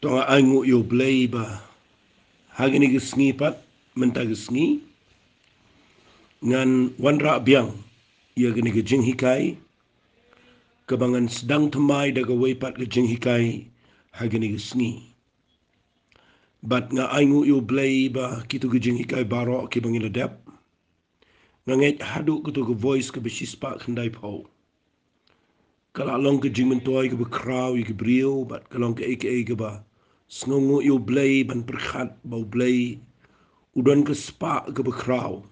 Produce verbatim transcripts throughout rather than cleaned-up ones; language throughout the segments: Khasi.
To nga ai nguh ïa U Blei ba ha kane ka sngi pat, mynta ka sngi, ngan wanrah biang ïa kane ka jinghikai kaba ngan sdang thymmai da kawei pat ka jinghikai ha kane ka sngi. Bad nga ai nguh ïa U Blei ba kito ki jinghikai baroh kiba ngi la dep, nga ngeit haduh kato ka voice kaba shispah khyndaiphew, ka la long ka jingmyntoi kaba khraw ïa ki briew, bad ka long kaei kaei kaba sngewnguh ïa U Blei ban pyrkhat ba U Blei u don ka spah kaba khraw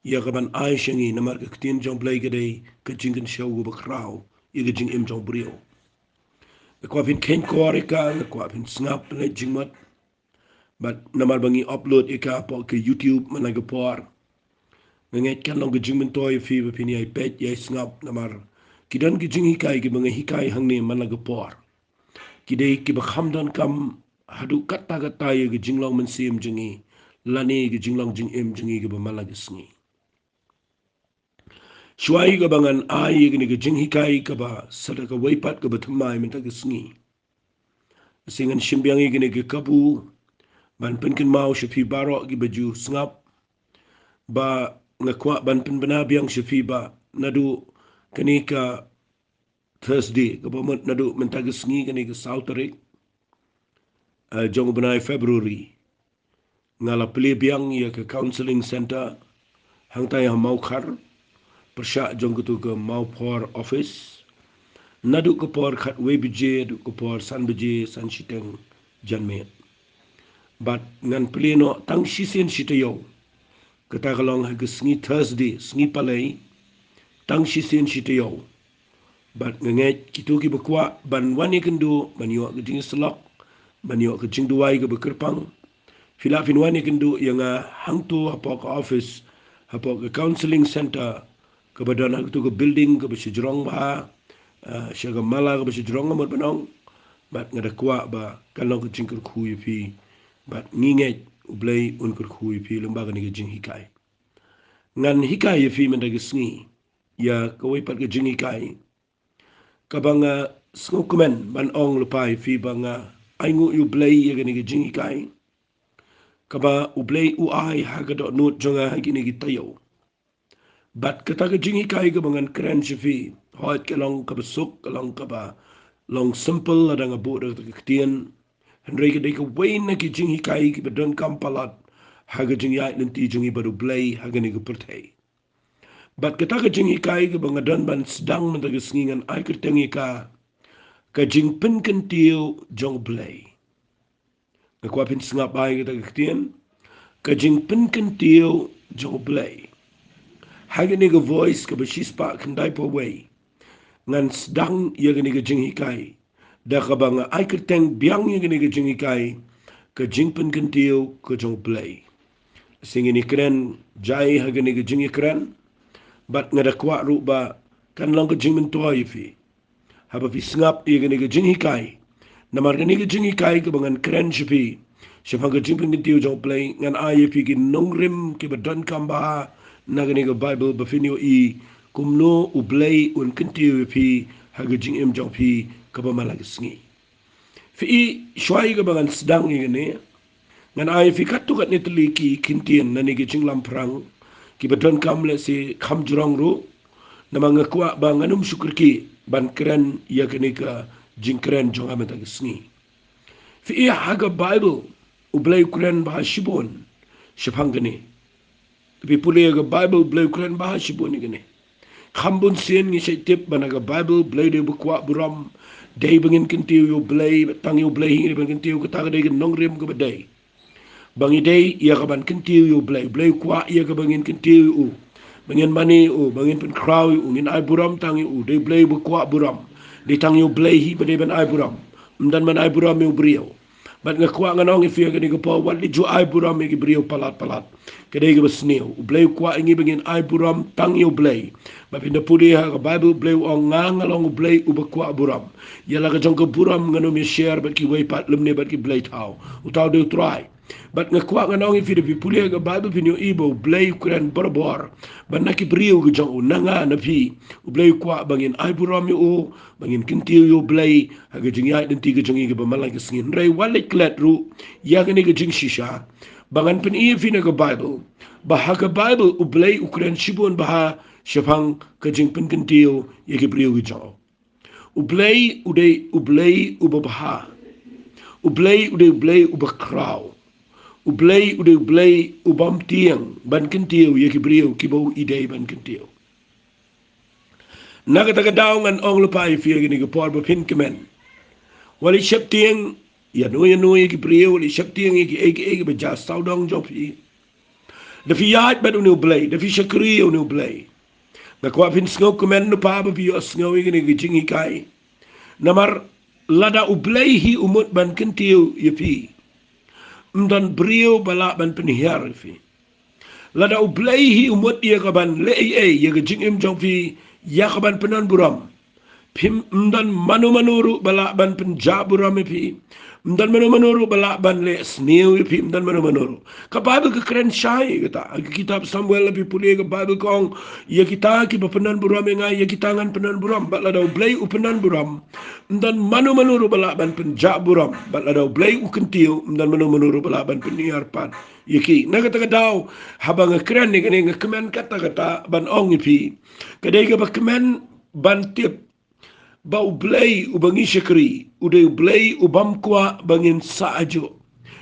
ïa kaban ai sha ngi, namar ka ktien jong U Blei ka dei ka jingkynshew kaba khraw ïa ka jingim jong u briew. Nga kwah phin kheiñ khor ïa ka, nga kwah phin sngap leit jingmut. Bad namar ba ngi upload ïa ka hapoh ka YouTube man la ka por, nga ngeit kan long ka jingmyntoi ïa phi ba phin ïai peit ïai sngap, namar ki don ki jinghikai kiba nga hikai hangne man la ka por, ki dei kiba kham donkam haduh katta katta ïa ka jinglong mynsiem jong ngi, lane ka jinglong jingim jong ngi kaba man la ka sngi. Shuwa ïa kaba ngan ai ïa kane ka jinghikai kaba sa da kawei pat kaba thymmai mynta ka sngi, sa ngan shim biang ïa kane ka kabu ban pynkynmaw sha phi baroh kiba ju sngap, ba nga kwah ban pynbna biang sha phi ba naduh kane ka Thursday, kaba mut naduh mynta ka sngi, kane ka saw tarik, eh, jong u bnai February, nga la plie biang ïa ka counselling center hangtai ha Mawkhar, pyrshah jong katu ka Mawphor office, naduh ka por khatwei baje haduh ka por san baje san shiteng janmiet. Bad ngan plie noh tang shisien shi taïew. Kata ka long ha ka sngi Thursday, sngi Palei, tang shisien shi taïew. Bad nga ngeit kito kiba kwah ban wan ïakynduh, ban ïoh ka jingïasyllok, ban ïoh ka jingduwai kaba kyrpang, phi lah phin wan ïakynduh ïa nga hangto hapoh ka office, hapoh ka counselling center, kaba don ha katu ka building kaba shajrong bha, eh, sha ka mala kaba shajrong, nga mut ban ong. Bad nga da kwah ba kan long ka jingkyrkhu ïa phi, bad ngi ngeit U Blei un kyrkhu ïa phi lyngba kane ka jinghikai. Ngan hikai ïa phi mynta ka sngi ïa kawei pat ka jinghikai kaba nga sngewkmen ban ong lypa ïa phi ba nga ai nguh ïa U Blei ïa kane ka jinghikai kaba U Blei u ai ha ka dohnud jong nga ha kine ki taïew. Bad kata ka jinghikai kaba ngan kren sha phi, hooid ka long kaba suk, ka long kaba long simple lada nga buh da kata ka ktien, hynrei ka dei kawei na ki jinghikai kiba donkam palat ha ka jingïaid lynti jong ngi bad U Blei ha kane ka pyrthei. Bad kata ka jinghikai kaba nga don ban sdang mynta ka sngi ngan ai kyrteng ïa ka, ka jingpynkyntiew jong U Blei. Nga kwah phin sngap bha ïa kata ka ktien, ka jingpynkyntiew jong U Blei. Ha kane ka Voice kaba shispah khyndaiphew wei, ngan sdang ïa kane ka jinghikai da kaba nga ai kyrteng biang ïa kane ka jinghikai, ka jingpynkyntiew ka jong U Blei. Sa ngin ïakren jai ha kane ka jingïakren, bad nga da kwah ruh ba kan long ka jingmyntoi ïa phi haba phi sngap ïa kane ka jinghikai. Namar kane ka jinghikai kaba ngan kren sha phi shaphang ka jingpynkyntiew jong U Blei, ngan ai ïa phi ki nongrim kiba donkam bha na kane ka Baibl ba phin ïohi kumno U Blei un kyntiew ïa phi ha ka jingim jong phi kaba man la ka sngi. Phi i, shuwa ïa kaba ngan sdang ïa kane, ngan ai ïa phi katto katne tylli ki kyntien lane ki jinglamphrang kiba donkam lehse kham jrong ruh, namar nga kwah ba ngan ym shu kyrkieh ban kren ïa kane ka jingkren jong nga mynta ka sngi. Phi i, ha ka Baibl U Blei u kren bha shibun shaphang kane. Phi pule ïa ka Baibl, U Blei u kren bha shibun ïa kane. Kham bun sien ngi shait tip ba na ka Baibl U Blei u dei uba kwah burom. Dei ba ngin kyntiew ïa U Blei, tang ïa U Blei hi ngi dei ban kyntiew, kata ka dei ka nongrim kaba dei. Ba ngi dei ïa kaban kyntiew ïa U Blei, U Blei u kwah ïa kaba ngin kyntiew ïa u, ba ngin mane ïa u, ba ngin pynkhraw ïa u, ngin ai burom tang ïa u. Dei U Blei uba kwah burom. Dei tang ïa U Blei hi ba dei ban ai burom. Ym don ban ai burom ïa u briew. Bad nga kwah ngan ong ïa phi ha kane ka por, wat leit ju ai burom ïa ki briew palat palat. Ka dei kaba sniew. U Blei u kwah ïa ngi ba ngin ai burom tang ïa U Blei. Ba phin da pule ha ka Baibl, U Blei u ong, nga nga long U Blei uba kwah burom. Ïa la ka jong ka burom ngan ym ïa share bad kiwei pat lymne bad ki blei thaw. Uta u dei U Trai. Bad nga kwah ngan ong ïa phi, da phi pule ka Baibl phin ïohi ba U Blei u kren barabor ba na ki briew ki jong u, na nga na phi, U Blei u kwah ba ngin ai burom ïa u, ba ngin kyntiew ïa U Blei ha ka jingïaid lynti ka jong ngi kaba man la ka sngi. Hynrei wat leit klet ruh ïa kane ka jingshisha ba ngan pyni ïa phi na ka Baibl, ba ha ka Baibl U Blei u kren shibun bha shaphang ka jingpynkyntiew ïa ki briew ki jong u. U Blei u dei U Blei uba bha. U Blei u dei U Blei uba khraw. U Blei u dei U Blei u bym tieng ban kyntiew ïa ki briew kiba u i dei ban kyntiew. Na kata ka daw ngan ong lypa ïa phi ha kane ka por ba phin kmen. Wat leit sheptieng ïano ïano ïa ki briew, wat leit sheptieng ïa kiei kiei kiba jia sawdong jong phi. Da phi ïaid bad une U Blei, da phi shakri ïa une U Blei, nga kwah phin sngewkmen lypa ba phi ïohsngew ïa kane ka jinghikai. Namar lada U Blei hi u mut ban kyntiew ïa phi, ym don briew ba lah ban pynhiar ïa phi. Lada U Blei hi u mut ïa ka ban leh ei ei ïa ka jingim jong phi, ïa ka ban pyndonkam burom, phim, ym don mano mano ruh ba lah ban pynjah burom ïa phi. Ym don mano mano ruh ba lah ban leh sniew ïa phi, ym don mano mano ruh. Ka Baibl ka kren shai ïa kata. Ha ka kitab Samuel, lada phi pule ka Baibl, ka ong, ïa kita kiba pyndonkam burom ïa nga, ïa kita ngan pyndonkam burom. Bad lada U Blei u pyndonkam burom, ym don mano mano ruh ba lah ban pynjah burom. Bad lada U Blei u kyntiew, ym don mano mano ruh ba lah ban pynhiar pat ïa ki. Na kata ka daw, haba nga kren ïa kane, nga kmen katta katta ban ong ïa phi, ka dei kaba kmen ban tip ba U Blei uba ngi shakri u dei U Blei u bym kwah ba ngin sah hajuh,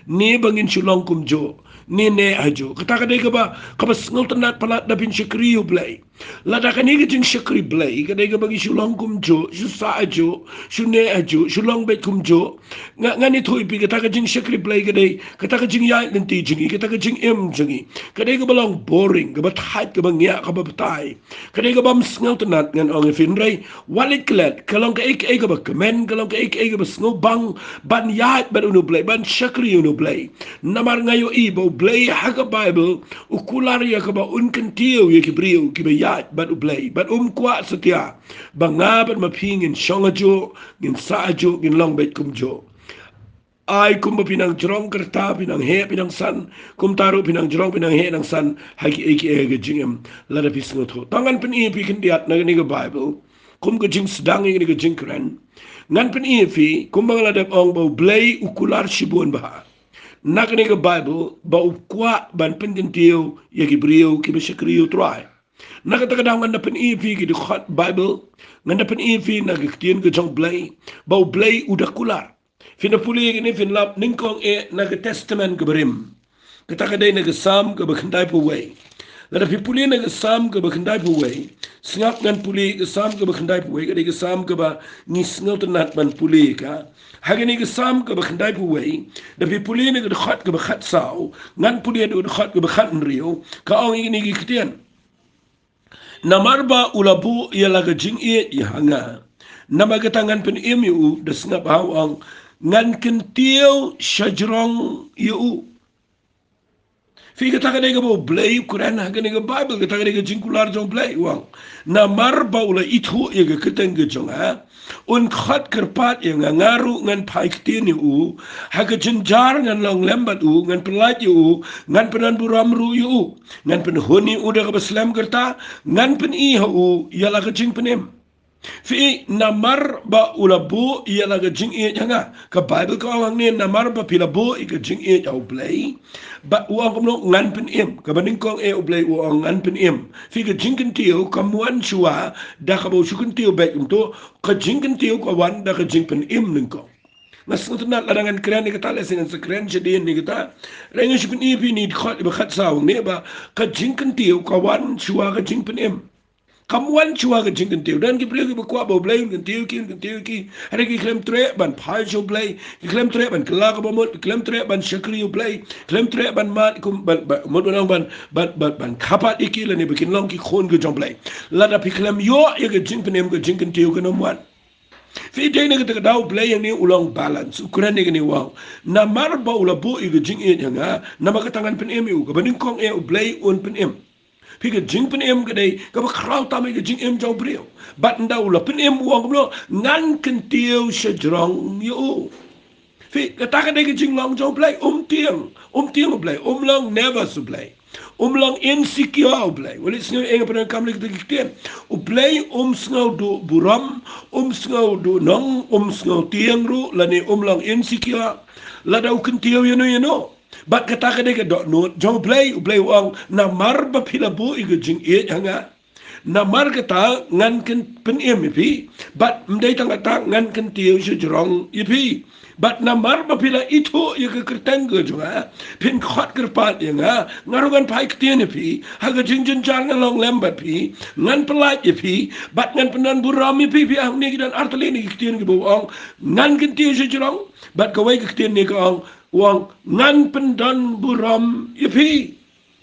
ne ba ngin shu long kumjuh, ne neh hajuh. Kata ka dei kaba, kaba sngewtynnad palat da phin shakri ïa U Blei. Lada kane ka jingshakri Blei ka dei kaba ngi shu long kumjuh, shu sah hajuh, shu neh hajuh, shu long beit kumjuh, nga, ngan ïathuh ïa phi, kata ka jingshakri Blei ka dei, kata ka jingïaid lynti jong ngi, kata ka jingim jong ngi, ka dei kaba long boring, kaba thait, kaba ngiah, kaba batai. Ka dei kaba ym sngewtynnad, ngan ong ïa phi. Hynrei wat leit klet, ka long kaei kaei kaba kmen, ka long kaei kaei kaba sngewbang ban ïaid bad une U Blei, ban shakri une U Blei. Namar nga ïohi ba U Blei ha ka Baibl u kular ïa kaba un kyntiew ïa ki briew kiba ïaid bad U Blei. Bad um kwah satia ba nga bad ma phi ngin shong hajuh, ngin sah hajuh, ngin long beit kumjuh. Ai kumba phi nang jrong kyrta, phi nang heh, phi nang san, kumta ruh phi nang jrong, phi nang heh, nang san ha kiei kiei ka jingim, lada phi sngewthuh. Tang ngan pyni ïa phi khyndiat na kane ka Baibl, kum ka jingsdang ïa kane ka jingkren. Ngan pyni ïa phi kumba nga la dep ong ba U Blei u kular shibun bha na kane ka Baibl ba u kwah ban pynkyntiew ïa ki briew kiba shakri ïa U Trai. Na kata ka daw ngan da pyni ïa phi ki dkhot Baibl, ngan da pyni ïa phi na ka ktien ka jong U Blei ba U Blei u da kular. Phin da pule ïa kine, phin lap nyngkong eh na ka Testament kaba rim. Kata ka dei na ka Salm kaba khyndaiphew wei. Lada phi pule na ka Salm kaba khyndaiphew wei, sngap, ngan pule ka Salm kaba khyndaiphew wei, ka dei ka Salm kaba ngi sngewtynnad ban pule ïa ka. Ha kane ka Salm kaba khyndaiphew wei, da phi pule na ka dkhot kaba khatsaw, ngan pule na ka dkhot kaba khathynriew, ka ong ïa kine ki ktien. Namar ba u la buh ïa la ka jingïeit ïa nga, namar kata ngan pynim ïa u. Da sngap ha u ong, ngan kyntiew shajrong ïa u. Phi, kata ka dei kaba U Blei u kren ha kane ka Baibl, kata ka dei ka jingkular jong U Blei, u ong, namar ba u la ithuh ïa ka kyrteng ka jong nga, un khot kyrpad ïa nga, nga ruh ngan phai ktien ïa u. Ha ka jynjar ngan long lem bad u, ngan pyllait ïa u, ngan pyndonburom ruh ïa u. Ngan pynhun ïa u da kaba slem kyrta, ngan pyni ha u ïa la ka jingpynim. Phi, namar ba u la buh ïa la ka jingïeit ha nga. Ka Baibl ka ong hangne, namar ba phi la buh ïa ka jingïeit ha U Blei, ba u ong kumno, ngan pynim. Kaba nyngkong eh U Blei u ong ngan pynim. Phi, ka jingkyntiew kam wan shuwa da kaba u shu kyntiew beit kumto. Ka jingkyntiew ka wan da ka jingpynim nyngkong. Nga sngewtynnad lada ngan kren ïa kata, lehse ngan sa kren shadien ïa kata. Hynrei nga shu pyni ïa phi na ka dkhot ba khatsaw hangne ba ka jingkyntiew ka wan shuwa ka jingpynim. Kam wan shuwa ka jingkyntiew. Don ki briew kiba kwah ba U Blei un kyntiew ki, un kyntiew ki. Hynrei ki khlem treh ban phai sha U Blei, ki khlem treh ban kylla kaba mut, ki khlem treh ban shakri U Blei, khlem treh ban mad kum ban, ban, mut ban ong ban, ban, ban, ban kha pat ïa ki lane ba kin long ki khun ka jong U Blei. Lada phi khlem ïoh ïa ka jingpynim, ka jingkyntiew kan ym wan. Phi, dei na kata ka daw U Blei hangne u long balance, u kren ïa kane, u ong, namar ba u la buh ïa ka jingïeit ha nga, namar kata ngan pynim ïa u. Kaba nyngkong eh U Blei un pynim. Phi, ka jingpynim ka dei kaba khraw tam ha ka jingim jong u briew. Bad ynda u la pynim, u ong kumno, ngan kyntiew shajrong ïa u. Phi, kata ka dei ka jinglong jong U Blei, um tieng, um tieng U Blei, um long nervous U Blei. Um long insecure U Blei. Wat leh sngewthuh ïa nga pyndonkam lei kata ki ktien. U Blei um sngew duh burom, um sngew duh nong, um sngew tieng ruh, lane um long insecure. Lada u kyntiew ïano ïano. Bad kata ka dei ka dohnud jong U Blei, U Blei u ong, namar ba phi la buh ïa ka jingïeit ha nga. Namar kata ngan kyn-, pynim ïa phi. Bad ym dei tang kata, ngan kyntiew shajrong ïa phi. Bad namar ba phi la ithuh ïa ka kyrteng ka jong nga, phin khot kyrpad ïa nga, nga ruh ngan phai ktien ïa phi. Ha ka jingjynjar ngan long lem bad phi, ngan pyllait ïa phi, bad ngan pyndon burom ïa phi. Phi, hangne ki don artylli na ki ktien kiba u ong, ngan kyntiew shajrong, bad kawei ka ktien ne ka ong, u ong, ngan pyndon burom ïa phi.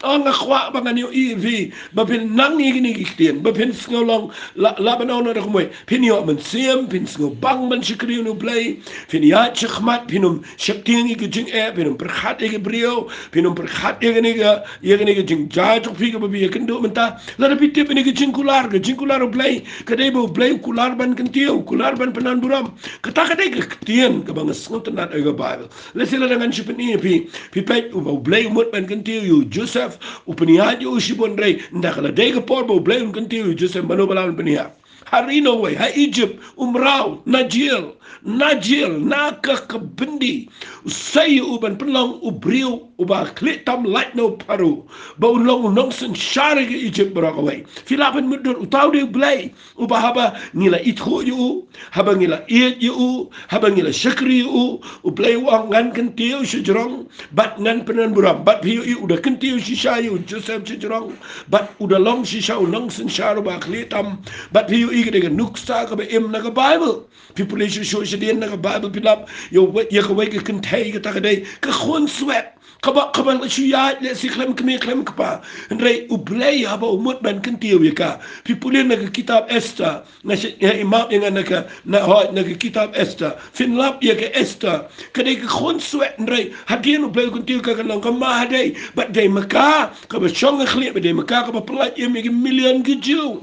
Ong, nga kwah ba ngan ïohi ïa phi, ba phin nang ïa kine ki ktien, ba phin sngew long, lah, lah ban ong noh da kumwei, phin ïoh mynsiem, phin sngew bang ban shakri ïa U Blei, phin ïaid shakhmat, phin ym sheptieng ïa ka jingeh, phin ym pyrkhat ïa ki briew, phin ym pyrkhat ïa kane ka, ïa kane ka jingjia jong phi kaba phi ïakynduh mynta. Lada phi tip ïa kane ka jingkular, ka jingkular U Blei ka dei ba U Blei u kular ban kyntiew, u kular ban pyndon burom. Kata ka dei ka ktien kaba nga sngewtynnad ha ka Baibl. Lehse lada ngan shu pyni ïa phi, phi peit uba U Blei u mut ban kyntiew ïa u Joseph, u pynïaid ïa u shibun, hynrei ynda ka la dei ka por ba U Blei un kyntiew ïa u Joseph, mano ba lah ban pynïaid? Ha ri nongwei, ha Egypt, u mraw, na jel, na jel, na ka, ka byndi. U sei ïa u ban pynlong u briew uba khlieh tam lait na u Pharaoh, ba un long u nongsynshar ïa ka Egypt baroh kawei. Phi lah ban mutdur, uta u dei U Blei uba haba ngi la ithuh ïa u, haba ngi la ïeit ïa u, haba ngi la shakri ïa u, U Blei u ong, ngan kyntiew shajrong, bad ngan pyndon burom. Bad phi ïohi u da kyntiew shisha ïa u Joseph shajrong, bad u da long shisha u nongsynshar uba khlieh tam. Bad phi ïohi ka dei ka nuksa kaba im na ka Baibl. Phi pule shuh shuh shadien na ka Baibl, phi lap ïa uwei, ïa kawei ka kynthei, kata ka dei ka khunswet. Kaba, kaba la shu ïaid lehse khlem kmie khlem kpa. Hynrei U Blei haba u mut ban kyntiew ïa ka, phi pule na ka kitab Esther, nga shu, nga i map ïa nga na ka, na, hooid, na ka kitab Esther. Phin lap ïa ka Esther, ka dei ka khunswet, hynrei hadien U Blei u kyntiew ïa ka, kan long ka mahadei. Bad dei ma ka kaba shong ha khlieh, bad dei ma ka kaba pyllait im ïa ki million ki Jiw.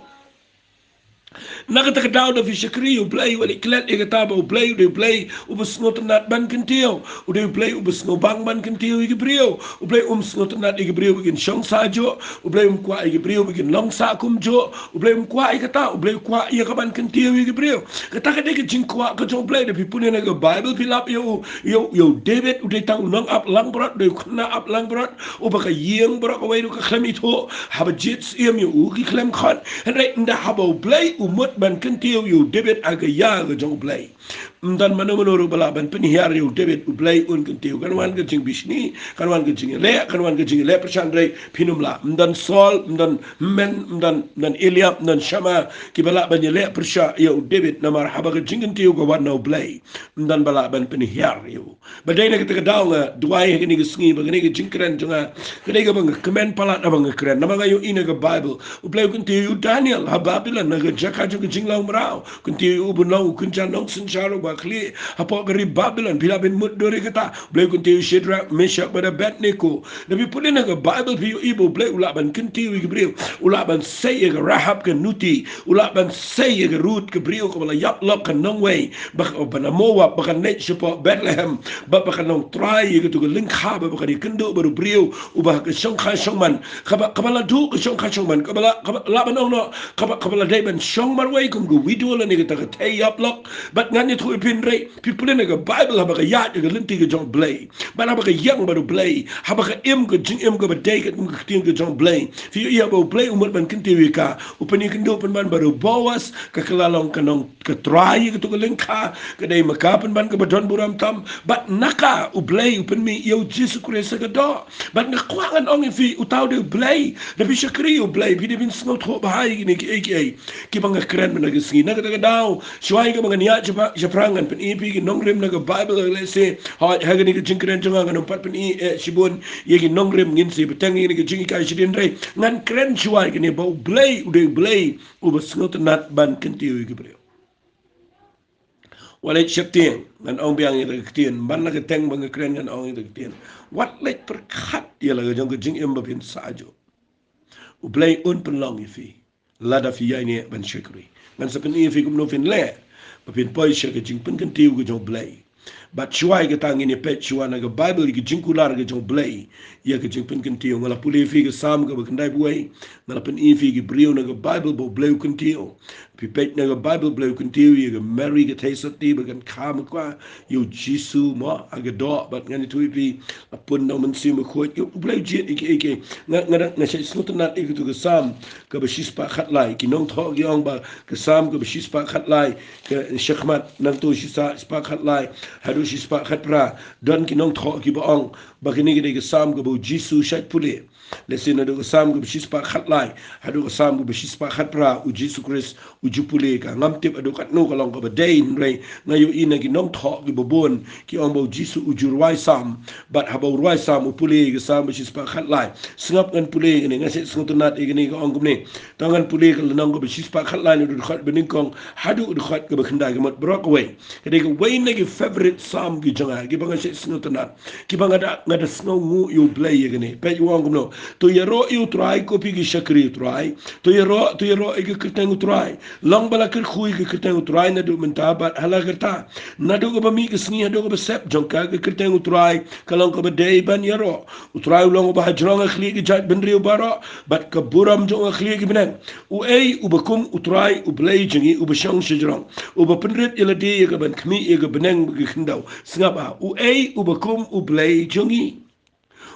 Na kata ka daw, da phi shakri ïa U Blei, wat leh klet ïa kata ba U Blei u dei U Blei uba sngewtynnad ban kyntiew, u dei U Blei uba sngewbang ban kyntiew ïa ki briew. U Blei um sngewtynnad ïa ki briew ba kin shong sah juh, U Blei um kwah ïa ki briew ba kin long sah kumjuh, U Blei um kwah ïa kata, U Blei u kwah ïa ka ban kyntiew ïa ki briew. Kata ka dei ka jingkwah ka jong U Blei. Da phi pule na ka Baibl, phi lap ïa u, ïa u, ïa u David, u dei tang u nongap langbrot, u dei u khynnah ap langbrot, uba ka ïing baroh kawei ruh ka khlem ithuh, haba jied syiem ïa u ki khlem khot. Hynrei ynda haba U Blei u mut ban kyntiew ïa u David ha ka ïa ka jong U Blei, ym don mano mano ruh ba lah ban pynhiar ïa u David, U Blei un kyntiew. Kan wan ka jingbishni, kan wan ka jingïaleh, kan wan ka jingïaleh pyrshah, hynrei phin ym lah. Ym don Saul, ym don Hymmen, ym don, ym don Eliab, ym don Shammah, kiba lah ban ïaleh pyrshah ïa u David, namar haba ka jingkyntiew ka wan na U Blei, ym don ba lah ban pynhiar ïa u. Ba dei na kata ka daw nga duwai ha kane ka sngi ba kane ka jingkren jong nga ka dei kaba nga kmen palat haba nga kren. Namar nga ïohi na ka Baibl, U Blei u kyntiew ïa u Daniel ha Babilon, na ka jaka jong ka jinglong mraw. Kyntiew ïa u ban long u kynja nongsynshar uba khlieh hapoh ka ri Babilon. Phi lah ban mutdur ïa kata. U Blei u kyntiew ïa u Shadrach, Meshach bad Abednego. Da phi pule na ka Baibl, phi ïohi ba U Blei u lah ban kyntiew ïa ki briew. U lah ban sei ïa ka Rahab ka nuti. U lah ban sei ïa ka Ruth ka briew kaba la ïap lok ka nongwei, ba ka, ba na Moab, ba kan leit shapoh Bethlehem, ba, ba kan nongtrai ïa katu ka lyngkha, ba, ba kan ïakynduh bad u briew uba ha ka shongkha shongman, kaba, kaba la duh ka shongkha shongman, kaba la, kaba lah ban ong noh, kaba, kaba la dei ban shong marwei kum ka widow lane kata ka thei ïap lok. Bad ngan ïathuh ïa phi, hynrei phi pule na ka Baibl, haba ka ïaid ïa ka lynti ka jong U Blei, bad haba ka ïeng bad U Blei, haba ka im ka jingim kaba dei katkum ka ktien ka jong U Blei, phi ïohi ba U Blei u mut ban kyntiew ïa ka. U pynïakynduh pynban bad u Boas, ka, ka la long ka nong, ka trai ïa katu ka lyngkha, ka dei ma ka pynban kaba don burom tam. Bad na ka U Blei u pynmih ïa u Jisu Khrist ha ka doh. Bad nga kwah ngan ong ïa phi, uta u dei U Blei. Da phi shakri ïa U Blei, phi dei ban sngewthuh bha ïa kine kiei kiei kiba nga kren mynta ka sngi. Na kata ka daw, shuwa ïa kaba ngan ïaid shaphrang, ngan pyni ïa phi ki nongrim na ka Baibl, lehse ha, ha kane ka jingkren jong nga ngan ym pat pyni, eh, shibun ïa ki nongrim, ngin sa bteng ïa kane ka jinghikai shadien, hynrei ngan kren shuwa ïa kane ba U Blei u dei U Blei uba sngewtynnad ban kyntiew ïa ki briew. Wat leit sheptieng, ngan ong biang ïa ka ktien, man la ka teng ba nga kren ngan ong ïa ka ktien. Wat leit pyrkhat ïa la ka jong ka jingim ba phin sah juh. U Blei un pynlong ïa phi lada phi ïaineh ban shakri. Ngan sa pyni ïa phi kumno phin leh ba phin poi sha ka jingpynkyntiew ka jong U Blei. Bad shuwa ïa kata ngin ïa peit shuwa na ka Baibl ïa ka jingkular ka jong U Blei ïa ka jingpynkyntiew. Nga la pule ïa phi ka Salm kaba khyndai phew wei. Nga la pyni ïa phi ki briew na ka Baibl ba U Blei u kyntiew. Phi peit na ka Baibl, U Blei u kyntiew ïa ka Mary ka theisotti ba kan kha ma kwah ïa U Jisu mo ha ka doh, bad ngan ïathuh ïa phi, la pun da U Mynsiem Bakhuid, ïa U Blei u jied ïa ki, ïa ki. Nga, nga, nga shait sngewtynnat ïa katu ka Salm kaba shispah khatlai. Ki nongthoh ki ong ba ka Salm kaba shispah khatlai, ka shakhmat nangtu shispah, shispah khatlai haduh shispah khatphra. Don ki nongthoh kiba ong ba kane ka dei ka Salm kaba U Jisu u shait pule. Lehse naduh ka Salm kaba shispah khatlai haduh ka Salm kaba shispah khatphra, U Jisu Khrist u ju pule ka. Ngam tip haduh katno ka long kaba dei, hynrei nga ïohi na ki nongthoh kiba bun ki ong ba U Jisu u ju rwai Salm, bad haba u rwai Salm u pule ka Salm ba shispah khatlai. Sngap, ngan pule kane, nga shait sngewtynnat ïa kane, ka ong kumne. Tang ngan pule ka lynnong kaba shispah khatlai naduh dkhot ba nyngkong haduh dkhot kaba khyndai. Ka mut baroh kawei, ka dei kawei na ki favourite Salm ki jong nga, kiba nga shait sngewtynnat, kiba nga da, nga da sngewnguh ïa U Blei ïa kane. Peit u ong kumno: To ïaroh ïa U Trai, ko phi ki shakri U Trai. To ïaroh, to ïaroh ïa ka kyrteng U Trai. Long ba la kyrkhu ïa ka kyrteng U Trai naduh mynta bad ha la karta, naduh kaba mih ka sngi haduh kaba sep jong ka. Ka kyrteng U Trai ka long kaba dei ban ïaroh. U Trai u long uba hajrong ha khlieh ki jaitbynriew baroh, bad ka burom jong u ha khlieh ki bneng. Uei uba kum U Trai U Blei jong ngi, uba shong shajrong, uba pynrit ïa lade ïa kaban khmih ïa ka bneng bad ka khyndew? Sngap ah, uei uba kum U Blei jong ngi,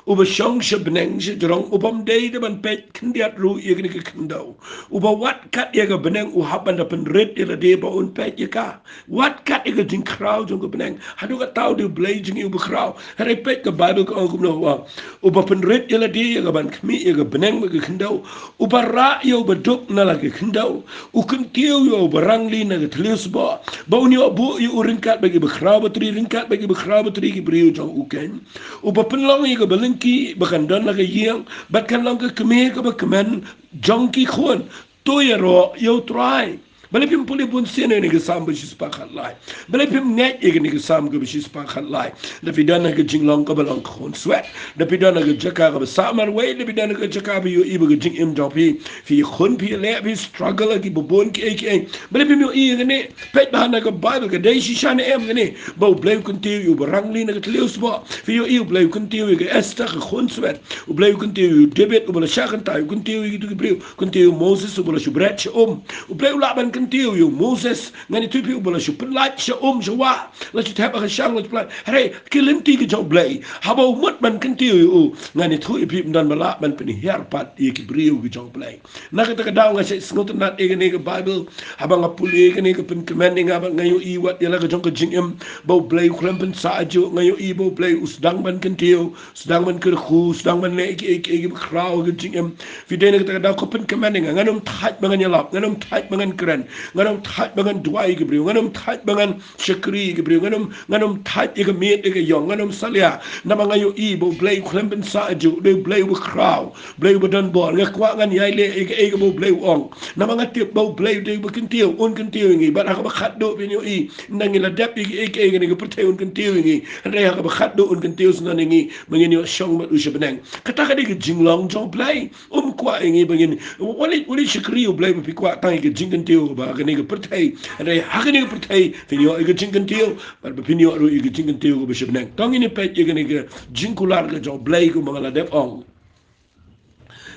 uba shong sha bneng shajrong, u bym dei da ban peit khyndiat ruh ïa kane ka khyndew, uba wat kat ïa ka bneng u hap ban da pynrit ïa lade ba un peit ïa ka. Wat kat ïa ka jingkhraw jong ka bneng. Haduh katta U dei U Blei jong ngi uba khraw. Hynrei peit ka Baibl ka ong kumno, u ong: Uba pynrit ïa lade ïa kaban khmih ïa ka bneng bad ka khyndew, uba rah ïa uba duk na la ka khyndew, u kyntiew ïa uba rangli na ka thliew sboh, ba un ïoh buh ïa u ryngkat bad kiba khraw batri, ryngkat bad kiba khraw batri ki briew jong u keiñ. Uba pynlong ïa kaba lyngkhi ba kan don la ka ïing, bad kan long ka kmie kaba kmen jong ki khun. To ïaroh ïa U Trai. Balei phim pule bunsien ïa kane ka Salm ba shispah khatlai? Balei phim ngeit ïa kane ka Salm kaba shispah khatlai? Da phi don ha ka jinglong kaba long khunswet, da phi don ha ka jaka kaba sah marwei, da phi don ha ka jaka ba ïohi ba ka jingim jong phi, phi khun phi leh, phi struggle ha kiba bun kiei kiei. Balei phim ïohi ïa kane? Peit bha na ka Baibl, ka dei shisha ne em kane ba U Blei u kyntiew ïa uba rangli na ka thliew sboh? Phi ïohi U Blei u kyntiew ïa ka Esther ka khunswet. U Blei u kyntiew ïa u David uba la shah kynthai, u kyntiew ïa kitu ki briew, u kyntiew ïa u Moses uba la shu bret sha um. U Blei u lah ban kyntiew ïa u Moses, ngan ïathuh ïa phi, uba la shu pynlait sha um sha wah, la shu thep ha ka shang, la shu pynlait. Hynrei ki lynti ki jong U Blei, haba u mut ban kyntiew ïa u, ngan ïathuh ïa phi, ym don ba lah ban pynhiar pat ïa ki briew ki jong U Blei. Na kata ka daw nga shait sngewtynnat ïa kane ka Baibl. Haba nga pule ïa kane ka pynkmen ïa nga bad nga ïohi wat ïa la ka jong ka jingim ba U Blei u khlem pynsah ajuh. Nga ïohi ba U Blei u sdang ban kyntiew, sdang ban kyrkhu, sdang ban leh kiei kiei kiba khraw ha ka jingim. Phi dei na kata ka daw ka pynkmen ïa nga. Ngan ym thait ba ngan ïalap, ngan ym thait ba ngan kren, ngan ym thait ba ngan duwai ïa ki briew, ngan ym thait ba ngan shakri ïa ki briew, ngan ym, ngan ym thait ïa ka miet ïa ka ïong, ngan ym salia. Namar nga ïohi ba U Blei u khlem pynsah ajuh, u dei U Blei uba khraw, U Blei uba don bor. Nga kwah ngan ïai leh ïa kaei kaba U Blei u ong. Namar nga tip ba U Blei u dei uba kyntiew, un kyntiew ïa ngi. Bad ha kaba khatduh phin ïohi, ynda ngi la dep ïa kiei kiei ha kane ka pyrthei, un kyntiew ïa ngi. Hynrei ha kaba khatduh un kyntiew syndon ïa ngi ba ngin ïoh shong bad u sha bneng. Kata ka dei ka jinglong jong U Blei. Um kwah ïa ngi ba ngin, wat leit, wat leit shakri U Blei ba phi kwah tang ïa ka jingkyntiew ba ha kane ka pyrthei. Hynrei ha kane ka pyrthei phin ïoh ïa ka jingkyntiew, bad ba phin ïoh ruh ïa ka jingkyntiew kaba sha bneng. To ngin ïa peit ïa kane ka jingkular ka jong U Blei kumba nga la dep ong.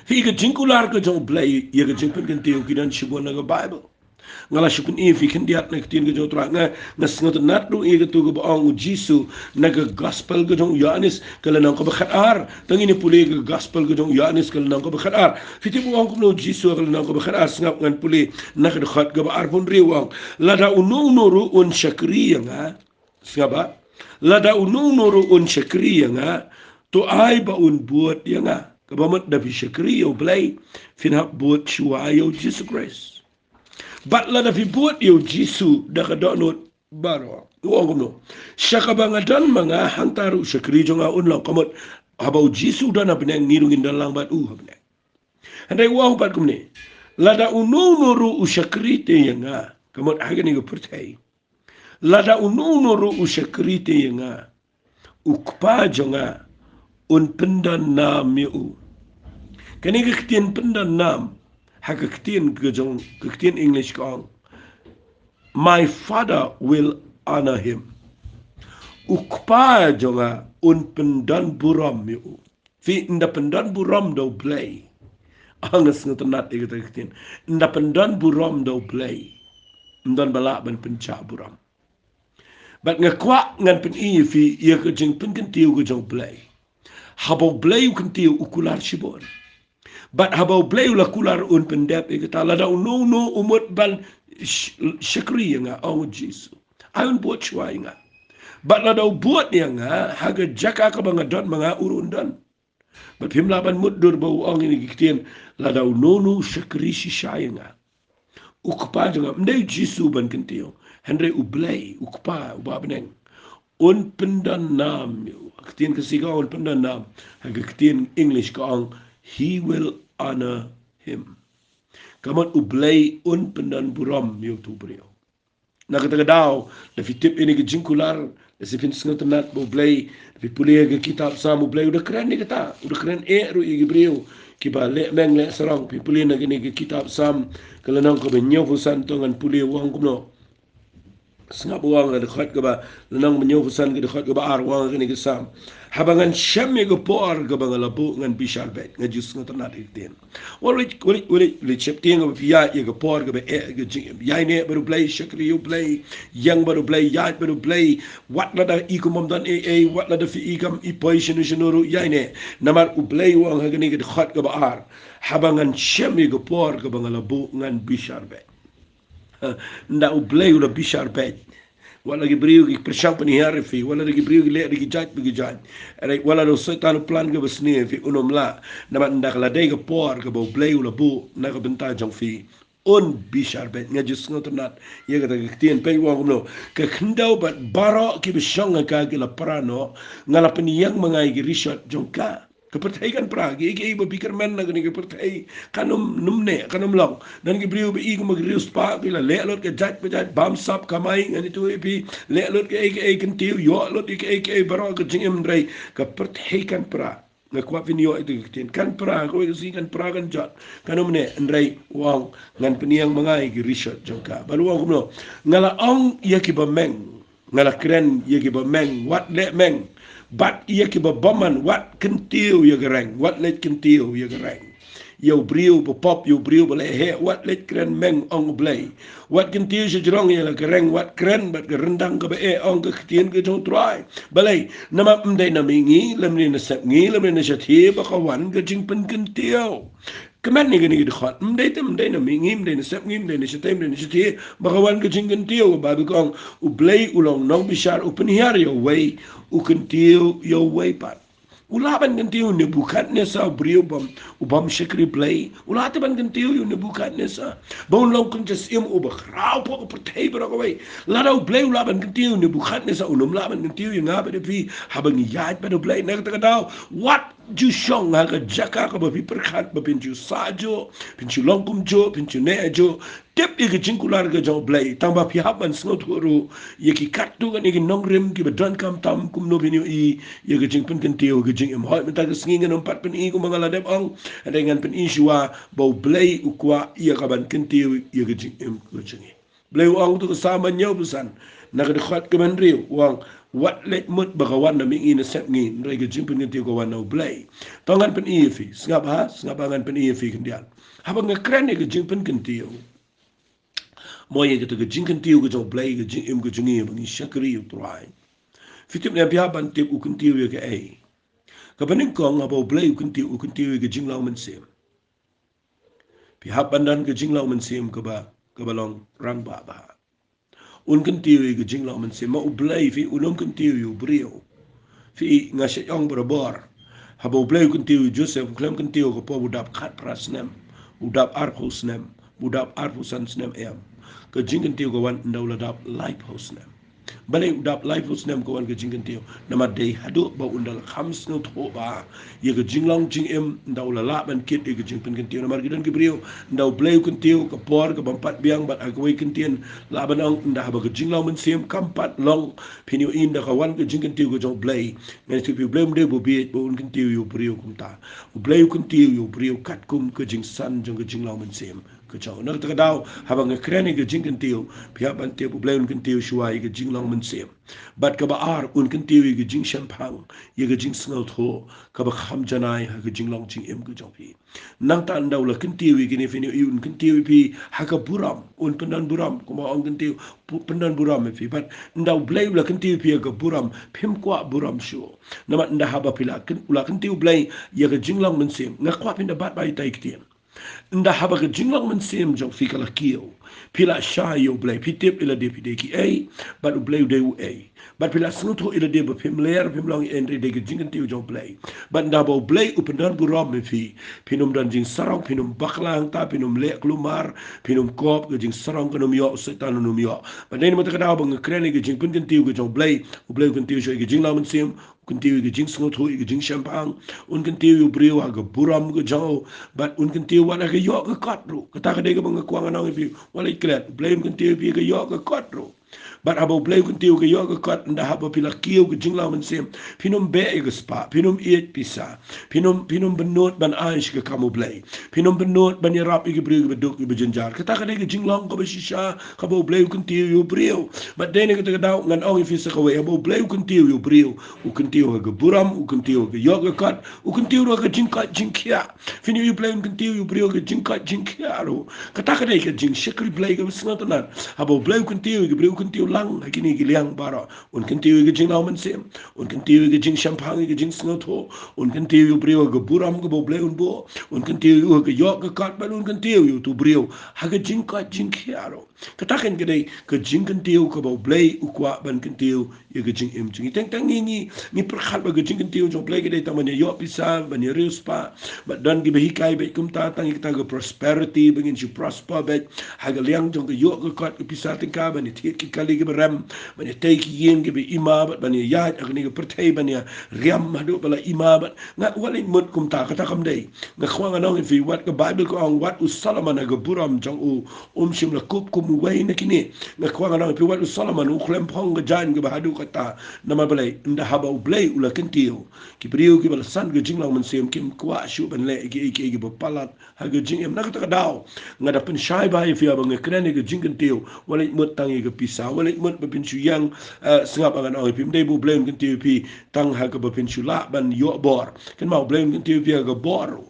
Phi, ïa ka jingkular ka jong U Blei ïa ka jingpynkyntiew ki don shibun na ka Baibl. Nga la shu pyni ïa phi khyndiat na ka ktien ka jong U Trai. Nga, nga sngewtynnat ruh ïa katu kaba ong U Jisu na ka Gospel ka jong u Ïoannis ka lynnong kaba khatar. To ngin ïa pule ka Gospel ka jong u Ïoannis ka lynnong kaba khatar. Phi tip u ong kumno U Jisu ha ka lynnong kaba khatar? Sngap, ngan pule na ka dkhot kaba arphew hynriew, u ong: Lada uno uno ruh un shakri ïa nga. Sngap bha. Lada uno uno ruh un shakri ïa nga, to ai ba un bud ïa nga. Kaba mut da phi shakri ïa U Blei, phin hap bud shuwa ïa U Jisu Khrist. Bad lada phi bud ïa U Jisu da ka dohnud baroh. U ong kumno? Sha kaba nga don ma nga, hangta ruh u shakri jong nga un long. Ka mut haba U Jisu u don ha bneng, ngi ruh ngin don lang bad u ha bneng. Hynrei u ong pat kumne: Lada uno uno ruh u shakri te ïa nga. Ka mut ha kane ka pyrthei, lada uno uno ruh u shakri te ïa nga, U Kpa jong nga un pyndon nam ïa u. Kane ka ktien pyndon nam, ha ka ktien ka jong, ka ktien English ka ong: My Father will honor him. U Kpa jong nga un pyndon burom ïa u. Phi, ynda pyndon burom da U Blei. Ong, nga sngewtynnat ïa kata ka ktien. Ynda pyndon burom da U Blei, ym don ba lah ban pynjah burom. Bad nga kwah ngan pyni ïa phi ïa ka jingpynkyntiew ka jong U Blei. Haba U Blei u kyntiew, u kular shibun. Bad haba U Blei u la kular, un pyndep ïa kata. Lada uno uno u mut ban sh-, shakri ïa nga, ong U Jisu, ai un bud shuwa ïa nga. Bad lada u bud ïa nga ha ka jaka kaba nga don ma nga, u ruh un don. Bad phim lah ban mutdur ba u ong ïa kine ki ktien, lada uno uno u shakri shisha ïa nga, U Kpa jong nga, ym dei U Jisu ban kyntiew, hynrei U Blei, U Kpa uba ha bneng, un pyndon nam ïa u. Ka ktien Khasi ka ong un pyndon nam. Ha ka ktien English ka ong, "He will honor him." Ka mut U Blei un pyndon burom ïa uto u briew. Na kata ka daw, lada phi tip ïa kane ka jingkular, lada phin sngewtynnat ba U Blei, lada phi pule ïa ka kitab Salm, U Blei u da kren ïa kata, u da kren eh ruh ïa ki briew kiba leh meng leh sarong. Phi pule na kane ka kitab Salm, ka lynnong kaba hynñiewphew san, to ngan pule, u ong kumno. Sngap, u ong ha ka dkhot kaba, lynnong hynñiewphew san, ka dkhot kaba ar, u ong ha kane ka Salm, "Haba ngan shem ïa ka por kaba nga la buh, ngan bishar beit." Nga ju sngewtynnat ïa ka ktien. Wat leit, wat leit, wat leit, wat leit sheptieng ba phi ïaid ïa ka por kaba eh ka jingim. Ïaineh bad U Blei, shakri ïa U Blei, ïeng bad U Blei, ïaid bad U Blei. Wat lada i kum bym don ei ei, wat lada phi i kam i poi shano shano ruh, ïaineh. Namar U Blei u ong ha kane ka dkhot kaba ar, "Haba ngan shem ïa ka por kaba nga la buh, ngan bishar beit." Ha, ynda U Blei u la bishar beit, wat la ki briew ki pyrshang pynhiar ïa phi, wat la ki briew ki leh da ki jait bad ki jait, hynrei wat la u Soitan u plan kaba sniew ïa phi, un ym lah. Namar ynda ka la dei ka por kaba U Blei u la buh na ka bynta jong phi, un bishar beit. Nga ju sngewtynnat ïa kata ka ktien. Peit u ong kumno, "Ka khyndew bad baroh kiba shong ha ka ki la pra noh, nga la pynïeng ma nga ïa ki rishot jong ka." Ka pyrthei kan pra, kiei kiei ba phi kyrmen na kane ka pyrthei kan ym, ym neh, kan ym long. Don ki briew ba i kum ki riewspah, ki la leh lut ka jait ba jait, bamsap, kamai, ngan ïathuh ïa phi, leh lut kiei kiei, kyntiew, ïoh lut ïa kiei kiei baroh ka jingim, hynrei ka pyrthei kan pra. Nga kwah phin ïoh ïa kata ka ktien. Kan pra, kawei ka sngi kan pra, kan jot, kan ym neh, hynrei u ong, "Ngan pynïeng ma nga ïa ki rishot jong ka." Bad u ong kumno, "Nga la ong ïa kiba meng, nga la kren ïa kiba meng, wat leh meng. Bad ïa kiba bymman, wat kyntiew ïa ka reng, wat leit kyntiew ïa ka reng. Ïa u briew ba pop, ïa u briew ba leh heh, wat leit kren meng, ong U Blei. Wat kyntiew shajrong ïa la ka reng, wat kren bad ka ryndang kaba eh, ong ka ktien ka jong U Trai. Balei? Namar ym dei na mihngi, lymne na sepngi, lymne na shathie ba ka wan ka jingpynkyntiew." Kmen ïa kane ka dkhot, ym dei te, ym dei na mihngi, ym dei na sepngi, ym dei na shathie, ym dei na shathie ba ka wan ka jingkyntiew. Ka Baibl ka ong, U Blei u long nongbishar, u pynhiar ïa uwei, u kyntiew ïa uwei pat. U lah ban kyntiew ïa u Nebukadnesar, u briew bym, u bym shakri Blei? U lah te ban kyntiew ïa u Nebukadnesar ba un long kynja syiem uba khraw hapoh ka pyrthei baroh kawei? Lada U Blei u lah ban kyntiew ïa u Nebukadnesar, un ym lah ban kyntiew ïa nga bad ïa phi haba ngi ïaid bad U Blei? Na kata ka daw, wat ju shong ha ka jaka kaba phi pyrkhat ba phin ju sah juh, phin ju long kumjuh, phin ju neh juh. Tip ïa ka jingkular ka jong U Blei, tang ba phi hap ban sngewthuh ruh ïa ki katto katne ki nongrim kiba donkam tam kumno phin ïohi ïa ka jingpynkyntiew ka jingim. Hooid, mynta ka sngi ngan ym pat pyni kumba nga la dep ong, hynrei ngan pyni shuwa ba U Blei u kwah ïa ka ban kyntiew ïa ka jingim ka jong ngi. Blei u ong, to ka Salm hynñiewphew san, na ka dkhot kaba hynriew, u ong, wat leit mut ba ka wan na mihngi na sepngi, hynrei ka jingpynkyntiew ka wan na U Blei. To ngan pyni ïa phi, sngap ha, sngap ha, ngan pyni ïa phi khyndiat. Haba nga kren ïa ka jingpynkyntiew, mo ïa kata ka jingkyntiew ka jong U Blei, ka jingim ka jong ngi ba ngi shakri ïa U Trai, phi tip ne em, phi hap ban tip u kyntiew ïa kaei. Kaba nyngkong, haba U Blei u kyntiew, u kyntiew ïa ka jinglong mynsiem. Phi hap ban don ka jinglong mynsiem kaba, kaba long rangbah bha. Un kyntiew ïa ka jinglong mynsiem. Ma U Blei, phi, un ym kyntiew ïa u briew. Phi, nga shait ong barabor, haba U Blei u kyntiew ïa u Joseph, um khlem kyntiew ka por ba u dap khatphra snem, u dap arphew snem, u dap arphew san snem, em. Ka jingkyntiew ka wan ynda u la dap laiphew snem. Balei u dap laiphew snem ka wan ka jingkyntiew? Namar dei haduh ba un da la kham sngewthuh bha ïa ka jinglong jingim, ynda u la lah ban kit ïa ka jingpynkyntiew. Namar ki don ki briew, ynda U Blei u kyntiew, ka por ka bym pat biang, bad ha kawei ka ktien lah ban ong, ynda haba ka jinglong mynsiem kam pat long, phin ïohi ynda ka wan ka jingkyntiew ka jong U Blei. Ngan ïathuh ïa phi, U Blei um dei uba bieit ba un kyntiew ïa u briew kumta. U Blei u kyntiew ïa u briew katkum ka jingsan jong ka jinglong mynsiem. ka jong u. Na kata ka daw, haba nga kren ïa ka jingkyntiew, phi hap ban tip U Blei un kyntiew shuwa ïa ka jinglong mynsiem. Bad kaba ar, un kyntiew ïa ka jingshemphang, ïa ka jingsngewthuh, kaba kham janai ha ka jinglong jingim ka jong phi. Nangta ynda u la kyntiew ïa kine, phin ïohi un kyntiew ïa phi ha ka burom, un pyndon burom, kumba ong kyntiew, pu-, pyndon burom ïa phi. Bad ynda U Blei u la kyntiew ïa phi ha ka burom, phim kwah burom shuh. Namar ynda haba phi la kyn-, u la kyntiew U Blei ïa ka jinglong mynsiem, nga kwah phin da bat bha ïa ita i ktien. Ynda haba ka jinglong mynsiem jong phi ka la kiew, phi la shai ïa U Blei, phi tip ïa lade phi dei kiei, bad U Blei u dei uei. Bad phi la sngewthuh ïa lade ba phim ler, phim long ei, hynrei dei ka jingkyntiew jong U Blei. Bad ynda ba U Blei u pyndon burom ïa phi, phin ym don jingsarong, phin ym bakla hangta, phin ym leh kulmar, phin ym kop, ka jingsarong kan ym ïoh, u Soitan un ym ïoh. Bad dei namar kata ka daw ba nga kren ïa ka jingpynkyntiew ka jong U Blei, U Blei u kyntiew shuwa ïa ka jinglong mynsiem, u kyntiew ïa ka jingsngewthuh, ïa ka jingshemphang, un kyntiew ïa u briew ha ka burom ka jong u, bad un kyntiew wat ha ka ïoh ka kot ruh. Kata ka dei kaba nga kwah ngan ong ïa phi, wat leit klet, U Blei un kyntiew ïa phi ha ka ïoh ka kot ruh. Bad haba U Blei u kyntiew ha ka ïoh ka kot, ynda haba phi la kiew ka jinglong mynsiem, phin ym beh ïa ka spah, phin ym ïeit pisa, phin ym, phin ym bynnud ban ai sha ka kam U Blei, phin ym bynnud ban ïarap ïa ki briew kiba duk kiba jynjar. Kata ka dei ka jinglong kaba shisha kaba U Blei u kyntiew ïa u briew. Bad dei na kata ka daw ngan ong ïa phi sa kawei, haba U Blei u kyntiew ïa u briew, u kyntiew ha ka burom, u kyntiew ha ka ïoh ka kot, u kyntiew ruh ha ka jingkoit jingkhiah. Phin ïohi U Blei un kyntiew ïa u briew ha ka jingkoit jingkhiah ruh. Kata ka dei ka jingshakri Blei kaba sngewtynnat. Haba U Blei u kyntiew ïa ki briew, u kyntiew lang ha kine ki liang baroh. Un kyntiew ïa ka jinglong mynsiem, un kyntiew ïa ka jingshemphang, ïa ka jingsngewthuh, un kyntiew ïa u briew ha ka burom kaba U Blei un buh, un kyntiew ïa u ha ka ïoh ka kot, bad un kyntiew ïa utu u briew ha ka jingkoit jingkhiah ruh. Kata ka dei ka jingkyntiew kaba U Blei u kwah ban kyntiew ïa ka jingim jong ngi. Teng tang ngi, ngi, ngi pyrkhat ba ka jingkyntiew jong U Blei ka dei tang ban ïa ïoh pisa, ban ïa riewspah, bad don kiba hikai beit kumta, tang ïa kata ka prosperity, ba ngin shu prosper beit ha ka liang jong ka ïoh ka kot, ka pisa tyngka, ban ïa thied ki kali kiba rem, ban ïa tei ki ïing kiba i ma, bad ban ïa ïaid ha kane ka pyrthei, ban ïa riam haduh ba la i ma, bad nga, wat leit mut kumta, kata kam dei. Nga kwah ngan ong ïa phi, wat ka Baibl ka ong, wat u Solomon ha ka burom jong u, um shym la kup kum uwei na kine. Nga kwah ngan ong ïa phi, wat u Solomon u khlem phong ka jaiñ kaba haduh katta. Namar balei? Ynda haba U Blei u la kyntiew, ki briew kiba la san ka jinglong mynsiem kim kwah shuh ban leh kiei kiei kiba palat ha ka jingim. Na kata ka daw nga da pynshai bha ïa phi, haba nga kren ïa ka jingkyntiew, wat leit mut tang ïa ka pisa, wat leit mut ba phin shu ïeng, eh, sngap, ngan ong ïa phi, ym dei ba U Blei un kyntiew ïa phi tang ha kaba phin shu lah ban ïoh bor. Kynmaw, U Blei un kyntiew ïa phi ha ka bor.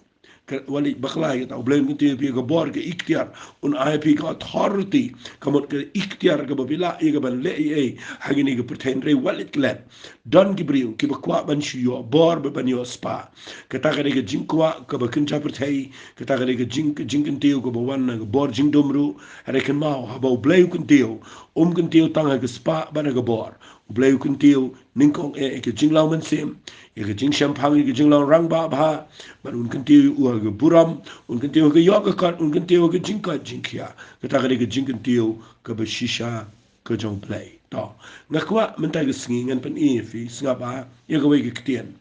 Ka, wat leit bakla ïa kata, U Blei un kyntiew ïa phi ha ka bor, ka iktiar, un ai ïa phi ka authority, ka mut ka iktiar kaba phi lah ïa ka ban leh ei ei ha kane ka pyrthei. Hynrei wat leit klet, don ki briew kiba kwah ban shu ïoh bor bad ban ïoh spah. Kata ka dei ka jingkwah kaba kynja pyrthei, kata ka dei ka jing, ka jingkyntiew kaba wan na ka bor jingdum ruh. Hynrei kynmaw, haba U Blei u kyntiew, um kyntiew tang ha ka spah bad ha ka bor. U Blei u kyntiew nyngkong eh ïa ka jinglong mynsiem, ïa ka jingshemphang, ïa ka jinglong rangbah bha, bad un kyntiew ïa u ha ka burom, un kyntiew ha ka ïoh ka kot, un kyntiew ha ka jingkoit jingkhiah. Kata ka dei ka jingkyntiew kaba shisha ka jong U Blei. To, nga kwah mynta ka sngi ngan pyni ïa phi, sngap bha, ïa kawei ka ktien.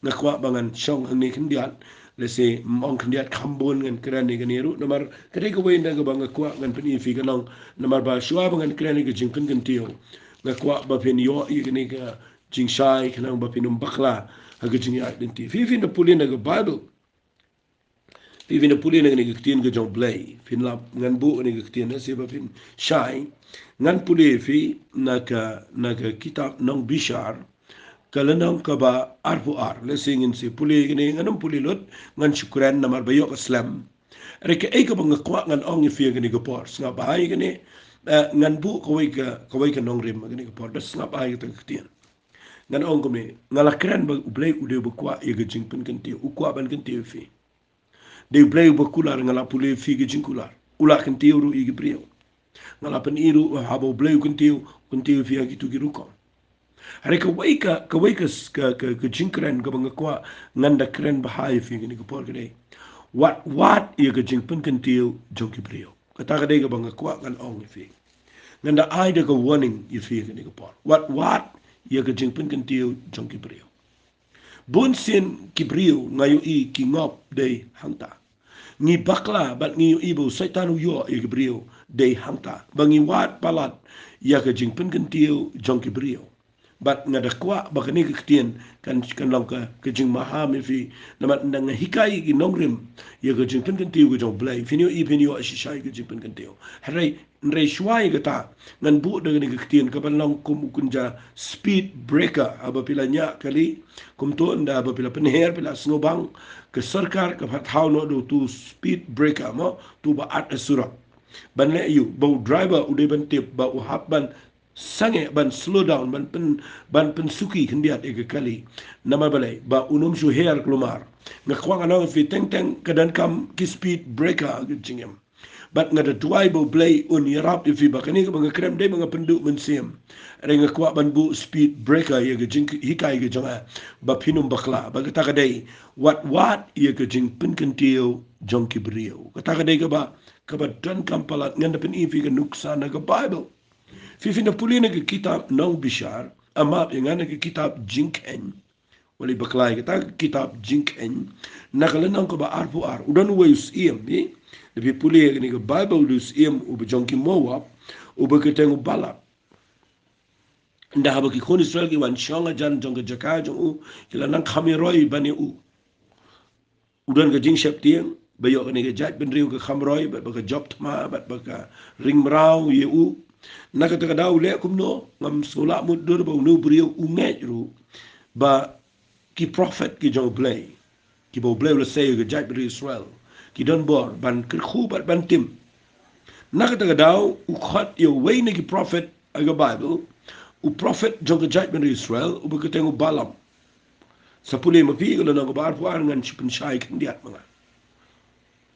Nga kwah ba ngan shong hangne khyndiat, lehse ym ong khyndiat kham bun, ngan kren ïa kane ruh, namar ka dei kawei na kaba nga kwah ngan pyni ïa phi, ka long, namar ba shuwa ba ngan kren ïa ka jingpynkyntiew, nga kwah ba phin ïoh ïa kane ka jingshai, khnang ba phin ym bakla ha ka jingïaid lynti. Phi, phin da pule na ka Baibl. Phi, phin da pule na kane ka ktien ka jong U Blei. Phin lap, ngan buh kane ka ktien na, lehse ba phin shai. Ngan pule ïa phi na ka, na ka kitab Nongbishar, ka lynnong kaba arphew ar. Lehse ngin sa pule ïa kane, ngan ym pule lut, ngan shu kren namar ba ïoh ka slem. Hynrei kaei kaba nga kwah ngan ong ïa phi ha kane ka por, sngap bha ïa kane, eh, ngan buh kawei ka, kawei ka nongrim ha kane ka por, da sngap bha ïa kata ka ktien. Ngan ong kumne, nga la kren ba U Blei u dei uba kwah ïa ka jingpynkyntiew, u kwah ban kyntiew ïa phi. Dei U Blei uba kular, nga la pule ïa phi ka jingkular. U la kyntiew ruh ïa ki briew. Nga la pyni ruh haba U Blei u kyntiew, u kyntiew ïa phi ha kito ki rukom. Hynrei kawei ka, kawei ka, ka, ka, ka jingkren kaba nga kwah ngan da kren bha ïa phi ha kane ka por ka dei, wat, wat ïa ka jingpynkyntiew jong ki briew. Kata ka dei kaba nga kwah ngan ong ïa phi. Ngan da ai da ka warning ïa phi ha kane ka por. Wat, wat ïa ka jingpynkyntiew jong ki briew. Bun sien ki briew nga ïohi ki ngop dei hangta. Ngi bakla bad ngi ïohi ba u Soitan u ïoh ïa ki briew dei hangta, ba ngi wad palat ïa ka jingpynkyntiew jong ki briew. Bad nga da kwah ba kane ka ktien kan, kan long ka, ka jingmaham ïa phi. Namar nga hikai ïa ki nongrim ïa ka jingpynkyntiew ka jong U Blei, phin ïohi, phin ïohi shisha ïa ka jingpynkyntiew. Hynrei, hynrei shuwa ïa kata, ngan buh da kane ka ktien kaba long kum u kynja speed breaker, haba phi la ñiah kali, kumto ynda haba phi la pynher, phi la sngewbang, ka sorkar ka pynpaw noh da uto u speed breaker mo, uto uba at ha surok. Ban leh aïu, ba u driver u dei ban tip, ba u hap ban sangeh, ban slow down, ban pyn, ban pynsuki khyndiat ïa ka kali. Namar balei, ba un ym shu her kulmar. Nga kwah ngan ong ïa phi, teng teng ka donkam ki speed breaker ha ka jingim. Bad nga da duwai ba U Blei un ïarap ïa phi, ba kane kaba nga kren ym dei ba nga pynduh mynsiem. Hynrei nga kwah ban buh speed breaker ïa ka jinghikai ka jong nga, ba phin ym bakla. Bad kata ka dei, wat wad ïa ka jingpynkyntiew jong ki briew. Kata ka dei kaba, kaba donkam palat. Ngan da pyni ïa phi ka nuksa na ka Baibl. Phi, phin da pule na ka kitab Nongbishar, ah map ïa nga, na ka kitab Jingkheiñ. Wat leh bakla ïa kata, ka kitab Jingkheiñ, na ka lynnong kaba arphew ar. U don uwei u syiem, eh? Lada phi pule ïa kane ka Baibl, u dei u syiem uba jong ki Moab, uba kyrteng u Balak. Ynda haba ki khun Israel ki wan shong hajan jong ka jaka jong u, ki la nang kham ïaroi ban ïa u. U don ka jingsheptieng ba ïoh kane ka jaitbynriew ka kham roi, bad ba ka jop thma, bad ba ka ring mraw ïa u. Na kata ka daw u leh kumno? Ngam sngewlah mutdur ba une u briew u ngeit ruh ba ki prophet ki jong U Blei, kiba U Blei u la sei ïa ka jaitbynriew Israel, ki don bor ban kyrkhu bad ban tim. Na kata ka daw u khot ïa uwei na ki prophet ha ka Baibl, u prophet jong ka jaitbynriew Israel, uba kyrteng u Balaam. Sa pule ma phi ka lynnong kaba arphew ar, ngan shu pynshai khyndiat ma nga.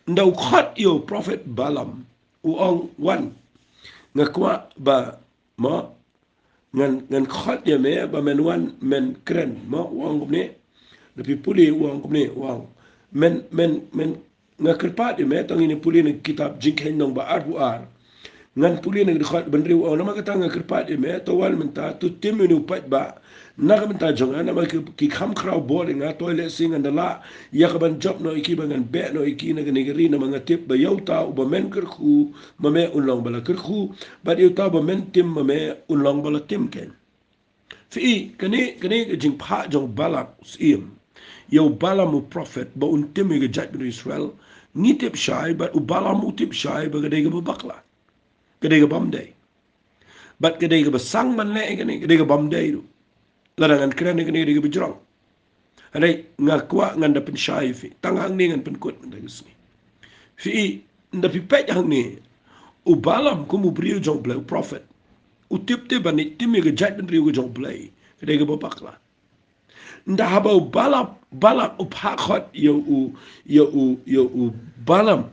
Ynda u khot ïa u prophet Balaam, u ong, wan, nga kwah ba, mo, ngan, ngan khot ïa me ba men wan men kren, mo, u ong kumne. Lada phi pule u ong kumne, u ong, men, men, men, nga kyrpad ïa me, to ngin ïa pule na ka kitab Jingkheiñ lynnong ba arphew ar. Ngan pule na ka dkhot ba hynriew, u ong, namar kata nga kyrpad ïa me, to wan mynta, to tim ïa une u paidbah na ka bynta jong nga, namar ki, ki kham khraw bor ïa nga, to lehse ngan da lah ïa ka ban jop noh ïa ki, ba ngan beh noh ïa ki na kane ka ri, namar nga tip ba ïa uta uba men kyrkhu ma me un long ba la kyrkhu, bad ïa uta uba men tim ma me un long ba la tim keiñ. Phi i, kane, kane ka jingphah jong u Balak u syiem ïa u Balaam u prophet ba un tim ïa ka jaitbynriew Israel, ngi tip shai, bad u Balaam u tip shai ba ka dei kaba bakla, ka dei kaba ym dei. Bad ka dei kaba sang ban leh ïa kane, ka dei kaba ym dei ruh. Lada ngan kren ïa kane, ka dei kaba jrong. Hynrei nga kwah ngan da pynshai ïa phi. Tang hangne ngan pynkut mynta ka sngi. Phi i, ynda phi peit hangne, u Balaam kum u briew jong U Blei, u prophet, u tip te ban ïa tim ïa ka jaitbynriew ka jong U Blei, ka dei kaba bakla. Ynda haba u Balak, Balak u phah khot ïa u, ïa u, ïa u Balaam,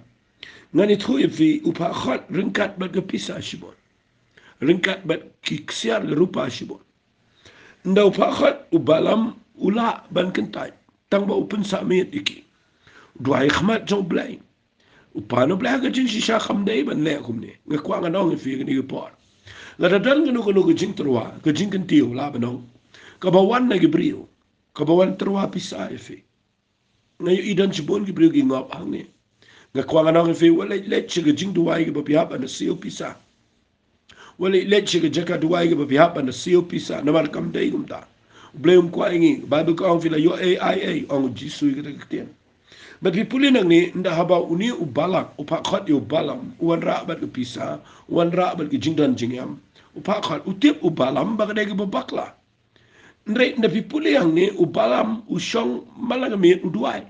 ngan ïathuh ïa phi, u phah khot ryngkat bad ka pisa shibun, ryngkat bad ki ksiar ka rupa shibun. Ynda u phah khot, u Balaam u lah ban kyntait, tang ba u pynsah miet ïa ki. U duwai ha khmat jong U Blei. U pan U Blei ha ka jingshisha, kam dei ban leh kumne. Nga kwah ngan ong ïa phi kane ka por, lada don kano kano ka jingtyrwa, ka jingkyntiew lah ban ong, kaba wan na ki briew, kaba wan tyrwa pisa ïa phi. Nga ïohi don shibun ki briew ki ngop hangne. Nga kwah ngan ong ïa phi, wat leit leit sha ka jingduwai kaba phi hap ban da siew pisa. Wat leit leit sha ka jaka duwai kaba phi hap ban da siew pisa, namar kam dei kumta. U Blei um kwah ïa ngi. Baibl ka ong, phi la ïoh ei ei ei, ong U Jisu ïa kata ka ktien. Bad phi pule nangne, ynda haba une u Balak u phah khot ïa u Balaam, u wanrah bad ka pisa, u wanrah bad ka jingdon jingem, u phah khot, u tip u Balaam ba ka dei kaba bakla. Hynrei ynda phi pule hangne, u Balaam u shong man la ka miet u duwai.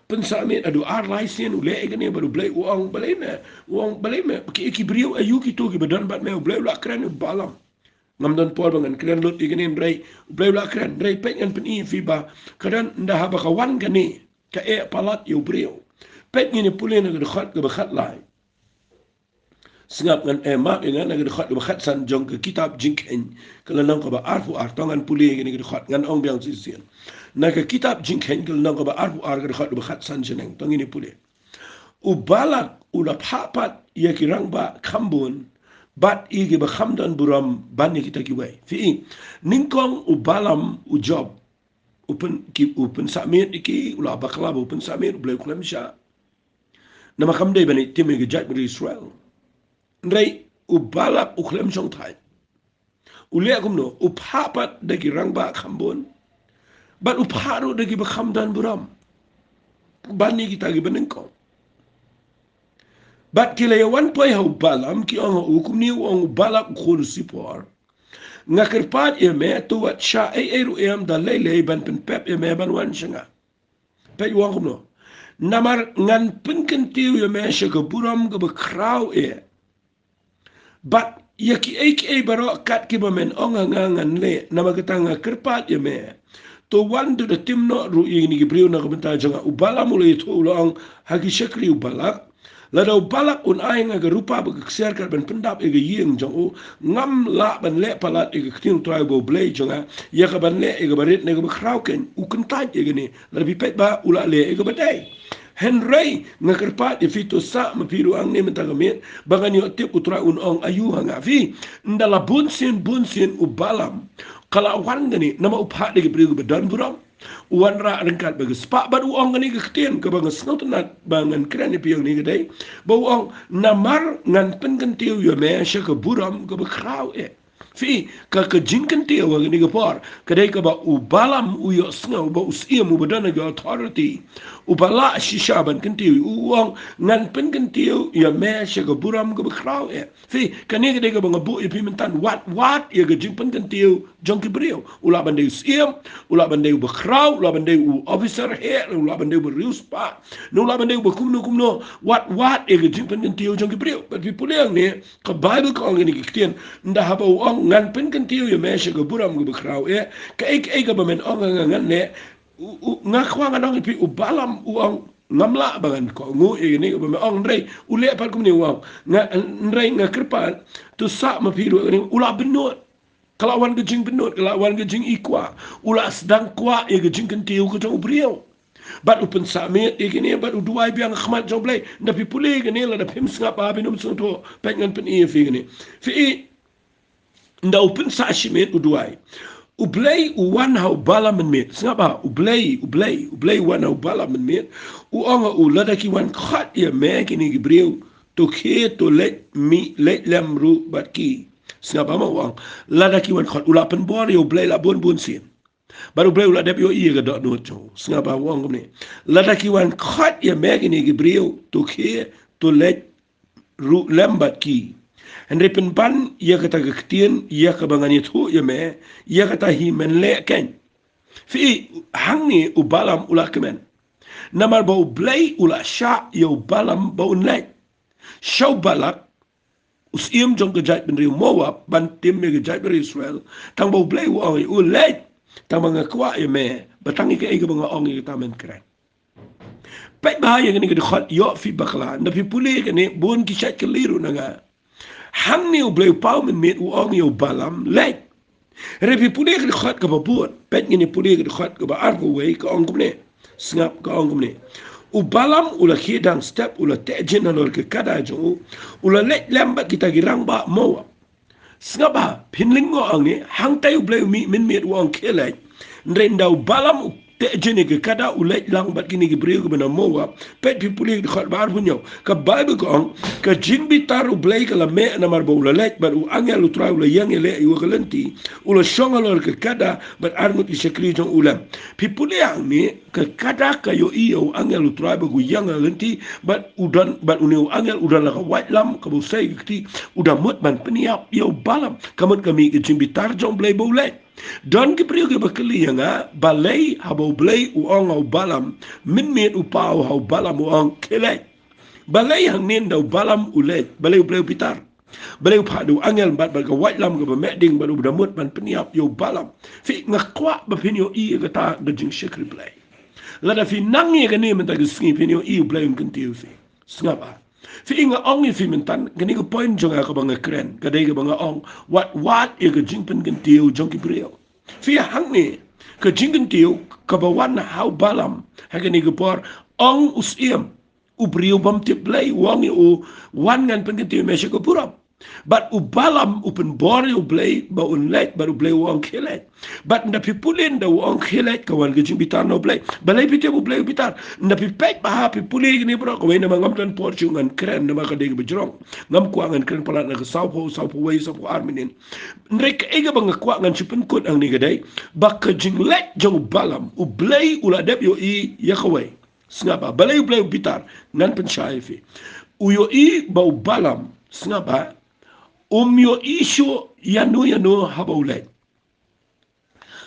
Pynsah miet haduh ar lai sien, u leh ïa kane, bad U Blei u ong, balei me, u ong, balei me, ki, ki briew aïu kito kiba don bad me? U Blei u la kren ïa u Balaam. Ngam don por ba ngan kren lut ïa kane, hynrei U Blei u la kren. Hynrei peit, ngan pyni ïa phi ba ka don, ynda haba ka wan kane, ka eh palat ïa u briew. Peit, ngin ïa pule na ka dkhot kaba khatlai. Sngap, ngan, eh, map ïa nga na ka dkhot kaba khatsan jong ka kitab Jingkheiñ, ka lynnong kaba arphew ar. To ngan pule ïa kane ka dkhot, ngan ong biang shisien. Na ka kitab Jingkheiñ, ka lynnong kaba arphew ar, ka dkhot kaba khatsan shaneng. To ngin ïa pule. U Balak u la phah pat ïa ki rangbah kham bun bad ïa kiba kham don burom ban ïa kita kiwei. Phi i, nyngkong u Balaam u jop, u pyn, ki, u pynsah miet ïa ki, u la bakla ba u pynsah miet, U Blei u khlem shah. Namar kam dei ban ïa tim ïa ka jaitbynriew Israel. Hynrei u Balak u khlem shong thait. U leh kumno? U phah pat da ki rangbah kham bun, bad u phah ruh da ki ba kham don burom ban ïa kita ki ba nyngkong. Bad ki la ïa wan poi ha u Balaam, ki ong ha u kumne, u ong u Balak u khun u Sipor, nga kyrpad ïa me, to wat shah ei ei ruh em da lei lei ban pynpep ïa me ban wan sha nga. Peit u ong kumno: Namar ngan pynkyntiew ïa me sha ka burom kaba khraw eh, bad ïa kiei kiei baroh kat kiba men ong ha nga ngan leh. Namar kata nga kyrpad ïa me, to wan, to da tim noh ruh ïa kine ki briew na ka bynta jong nga. U Balaam u la ïathuh, u la ong ha ki shakri u Balak, lada u Balak un ai nga ka rupa bad ka ksiar kat ban pyndap ïa ka ïing jong u, ngam lah ban leh palat ïa ka ktien U Trai uba U Blei jong nga, ïa ka ban leh ïa kaba rit ne kaba khraw keiñ. U kyntait ïa kane. Lada phi peit bha, u la leh ïa kaba dei. Hynrei nga kyrpad ïa phi, to sah ma phi ruh hangne mynta ka miet, ba ngan ïoh tip U Trai un ong aïu ha nga. Phi, ynda la bun sien bun sien u Balaam ka la wan kane, namar u phah da ki briew kiba don burom. U wanrah ryngkat bad ka spah, bad u ong kane ka ktien kaba nga sngewtynnat ba ngan kren ïa phi hangne ka dei, ba u ong, namar ngan pynkyntiew ïa me sha ka burom kaba khraw eh. Phi, ka, ka jingkyntiew ha kane ka por ka dei kaba u Balaam u ïohsngew ba u syiem uba don ha ka authority, uba lah shisha ban kyntiew. U ong, ngan pynkyntiew ïa me sha ka burom kaba khraw eh. Phi, kane ka dei kaba nga buh ïa phi mynta, wat wat ïa ka jingpynkyntiew jong ki briew. U lah ban dei u syiem, u lah ban dei uba khraw, u lah ban dei u officer heh, u lah ban dei uba riewspah, ne u lah ban dei uba kumno kumno. Wat wat ïa ka jingpynkyntiew jong ki briew. Bad phi pule hangne, ka Baibl ka ong kine ki ktien, ynda haba u ong, ngan pynkyntiew ïa me sha ka burom kaba khraw eh, kaei kaei kaba men ong ha nga ngan leh, u, u, nga kwah ngan ong ïa phi, u Balaam u ong, ngam lah ba ngan kohnguh ïa kane kaba me ong. Hynrei u leh pat kumne, u ong, nga, hynrei nga kyrpad, to sah ma phi ruh. Kane u la bynnud. Ka la wan ka jingbynnud, ka la wan ka jingïakwah. U la sdang kwah ïa ka jingkyntiew ka jong u briew. Bad u pynsah miet ïa kine, bad u duwai biang ha khmat jong U Blei. Ynda phi pule kane, lada phim sngap bha, phin ym sngewthuh. Peit, ngan pyni ïa phi kane. Phi i, ynda u pynsah shimet, u duwai, U Blei u wan ha u Balaam mynmiet. Sngap bha, U Blei, U Blei, U Blei u wan ha u Balaam mynmiet. U ong ha u, lada ki wan khot ïa me kine ki briew, to khie, to leit mih, leit lem ruh bad ki. Sngap bha ma u ong, lada ki wan khot. U la pynbor ïa U Blei la bun bun sien. Bad U Blei u la dep ïohi ïa ka dohnud jong u. Sngap bha, u ong kumne, lada ki wan khot ïa me kine ki briew, to khie, to leit ruh lem bad ki. Hynrei pynban ïa kata ka ktien ïa kaba ngan ïathuh ïa me, ïa kata hi men leh keiñ. Phi i, hangne u Balaam u la kmen. Namar ba U Blei u la shah ïa u Balaam ba un leit sha u Balak, u syiem jong ka jaitbynriew Moab, ban tim ïa ka jaitbynriew Israel. Tang ba U Blei u ong ïa u, leit, tang ba nga kwah ïa me, ba tang ïa kaei kaba nga ong ïa kata men kren. Peit bha ïa kane ka dkhot, ïoh phi bakla. Ynda phi pule kane, bun ki shait kylli ruh na nga. Hangne U Blei u paw mynmiet, u ong ïa u Balaam, leit. Hynrei phi pule ka dkhot kaba bud, peit, ngin ïa pule ka dkhot kaba arphew wei, ka ong kumne. Sngap, ka ong kumne: U Balaam u la khie dang step, u la teh jin halor ka kada jong u, u la leit lem bad kita ki rangbah Moab. Sngap bha, phin lyngngoh hangne, hangtai U Blei u mih mynmiet, u ong khie leit. Hynrei ynda u Balaam u teh jin ïa ka kada, u leit lang bad kine ki briew kiba na Moab. Peit, phi pule ka dkhot ba arphew hynñiew. Ka Baibl ka ong, ka jingbitar U Blei ka la meh namar ba u la leit, bad u angel U Trai u la ïeng ïaleh ïa u ha ka lynti. U la shong halor ka kada, bad arngut ki shakri jong u lem. Phi pule hangne, ka kada ka ïohi ïa u angel U Trai ba u ïeng ha ka lynti, bad u don, bad une u angel u don la ka waitlam kaba u sei ha ka kti, u da mut ban pynïap ïa u Balaam. Ka mut ka mih ka jingbitar jong U Blei ba u leit. Don ki briew kiba kylli ïa nga, balei haba U Blei u ong ha u Balaam mynmiet, u paw ha u Balaam, u ong khie leit? Balei hangne ynda u Balaam u leit, balei U Blei u bitar? Balei u phah da u angel bad, bad ka waitlam kaba meh ding, bad u da mut ban pynïap ïa u Balaam? Phi, nga kwah ba phin ïohi ïa kata ka jingshakri Blei. Lada phi nang ïa kane mynta ka sngi, phin ïohi U Blei un kyntiew ïa phi. Sngap bha. Phi, nga ong ïa phi mynta, kane ka point jong nga kaba nga kren, ka dei kaba nga ong, wat wat ïa ka jingpynkyntiew jong ki briew. Phi, hangne ka jingkyntiew kaba wan ha u Balaam ha kane ka por, ong u syiem, u briew bym tip Blei, u ong ïa u, wan, ngan pynkyntiew ïa me sha ka burom. Bad u Balaam u pynbor ïa u Blei ba un leit, bad u Blei u ong khie leit. Bad ynda phi pule ynda u ong khie leit ka wan ka jingbitar na u Blei. Balei phi tip u Blei u bitar? Ynda phi peit bha, phi pule ïa kine baroh, kawei namar ngam don por shuh ngan kren namar ka dei kaba jrong. Ngam kwah ngan kren palat na ka sawphew, sawphew wei, sawphew ar mynnin. Hynrei kaei kaba nga kwah ngan shu pynkut hangne ka dei ba ka jingleit jong u Balaam, u Blei u la dep ïohi ïa kawei. Sngap bha, balei u Blei u bitar? Ngan pynshai ïa phi. U ïohi ba u Balaam, sngap bha, um ïohi shuh ïano ïano haba u leit.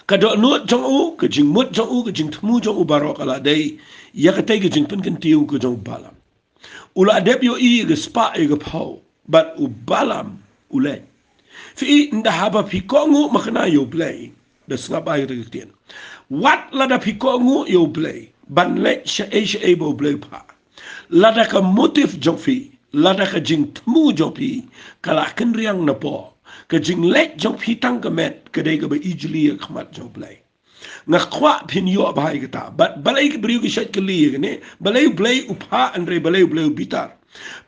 Ka dohnud jong u, ka jingmut jong u, ka jingthmu jong u baroh ka la dei ïa katei ka jingpynkyntiew ka jong u Balaam. U la dep ïohi ïa ka spah ïa ka phew, bad u Balaam u leit. Phi i, ynda haba phi kohnguh makna ïa u Blei, da sngap bha ïa kata ka ktien. Wat lada phi kohnguh ïa u Blei ban leit shaei shaei ba u Blei u phah, lada ka motive jong phi, lada ka jingthmu jong phi ka la kynriang na pdeng, ka jingleit jong phi tang ka met ka dei kaba ijli ha khmat jong u Blei. Nga kwah phin ïoh bha ïa kata. Bad balei ki briew ki shait kylli ïa kane? Balei u Blei u phah, hynrei balei u Blei u bitar?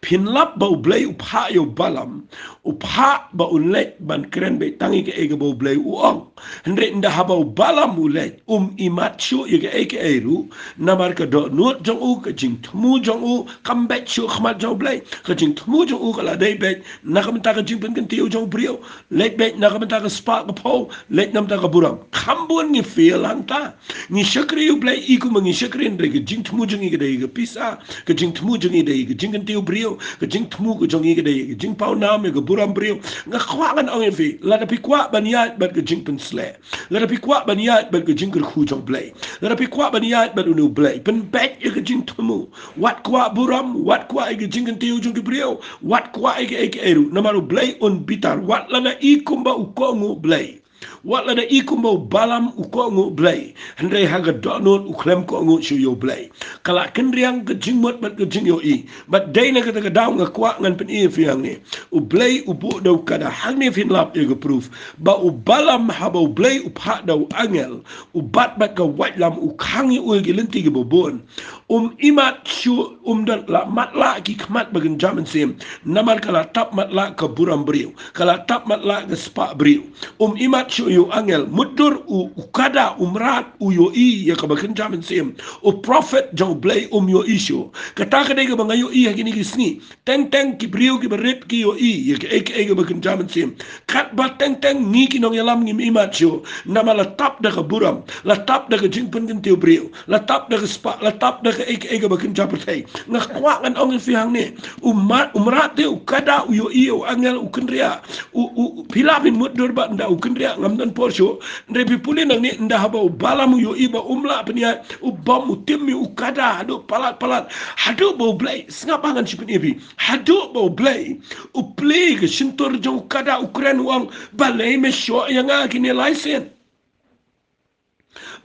Phin lap ba u Blei u phah ïa u Balaam, u phah ba un leit ban kren beit tang ïa kaei kaba u Blei u ong. Hynrei ynda haba u Balaam u leit, um imat shuh ïa kaei kaei ruh, namar ka dohnud jong u, ka jingthmu jong u kam beit shuh ha khmat jong u Blei. Ka jingthmu jong u ka la dei beit na ka bynta ka jingpynkyntiew jong u briew. Leit beit na ka bynta ka spah ka phew, leit na ka bynta ka burom. Kham bun ngi fail hangta. Ngi shakri ïa u Blei, i kumba ngi shakri, hynrei ka jingthmu jong ngi ka dei ka pisa, ka jingthmu jong ngi dei ka jingkyntiew briew, ka jingthmu ka jong ngi ka dei ka jingpawnam ïa ka burom briew. Nga kwah ngan ong ïa phi, lada phi kwah ban ïaid bad ka jingpynsleh, lada phi kwah ban ïaid bad ka jingkyrkhu jong u Blei, lada phi kwah ban ïaid bad une u Blei, pynbeit ïa ka jingthmu. Wat kwah burom, wat kwah ïa ka jingkyntiew jong ki briew, wat kwah ïa kaei kaei ruh, namar u Blei un bitar. Wat lada i kumba u kohnguh Blei, wat lada i kumba u Balaam u kohnguh Blei, hynrei ha ka dohnud u khlem kohnguh shuh ïa u Blei. Ka la kynriang ka jingmut bad ka jingïohi. Bad dei na kata ka daw nga kwah ngan pyni ïa phi hangne. U Blei u buh da u kada, hangne phin lap ïa ka proof ba u Balaam, haba u Blei u phah da u angel, u bat bad ka waitlam, u khang ïa u ïa ki lynti kiba bun. Um imat shuh, um don la matlah ki khmat ba kynja mynsiem. Namar ka la tap matlah ka burom briew, ka la tap matlah ka spah briew. Um imat shuh ïa u angel, mutdur u, u kada, u mrad, u ïohi ïa kaba kynja mynsiem. U prophet jong u Blei um ïohi shuh. Kata ka dei kaba nga ïohi ha kine ki sngi. Teng teng ki briew kiba rit ki ïohi ïa kaei kaei kaba kynja mynsiem. Katba teng teng ngi ki nongïalam ngim imat shuh. Namar la tap da ka burom, la tap da ka jingpynkyntiew briew, la tap da ka spah, la tap da kaei kaei kaba kynja pyrthei. Nga kwah ngan ong ïa phi hangne. U ma-, u mrad te, u kada, u ïohi ïa u angel, u kynriah. U, u, phi lah phin mutdur ba ynda u kynriah ngam don por shuh. Hynrei phi pule nangne, ynda haba u Balaam u ïohi ba um lah pynïaid, u bam, u tim ïa u kada haduh palat palat. Haduh ba u Blei, sngap bha ngan shu pyni ïa phi. Haduh ba u Blei u plie ka shyntur jong u kada, u kren, u ong, balei me shoh ïa nga kine lai sien?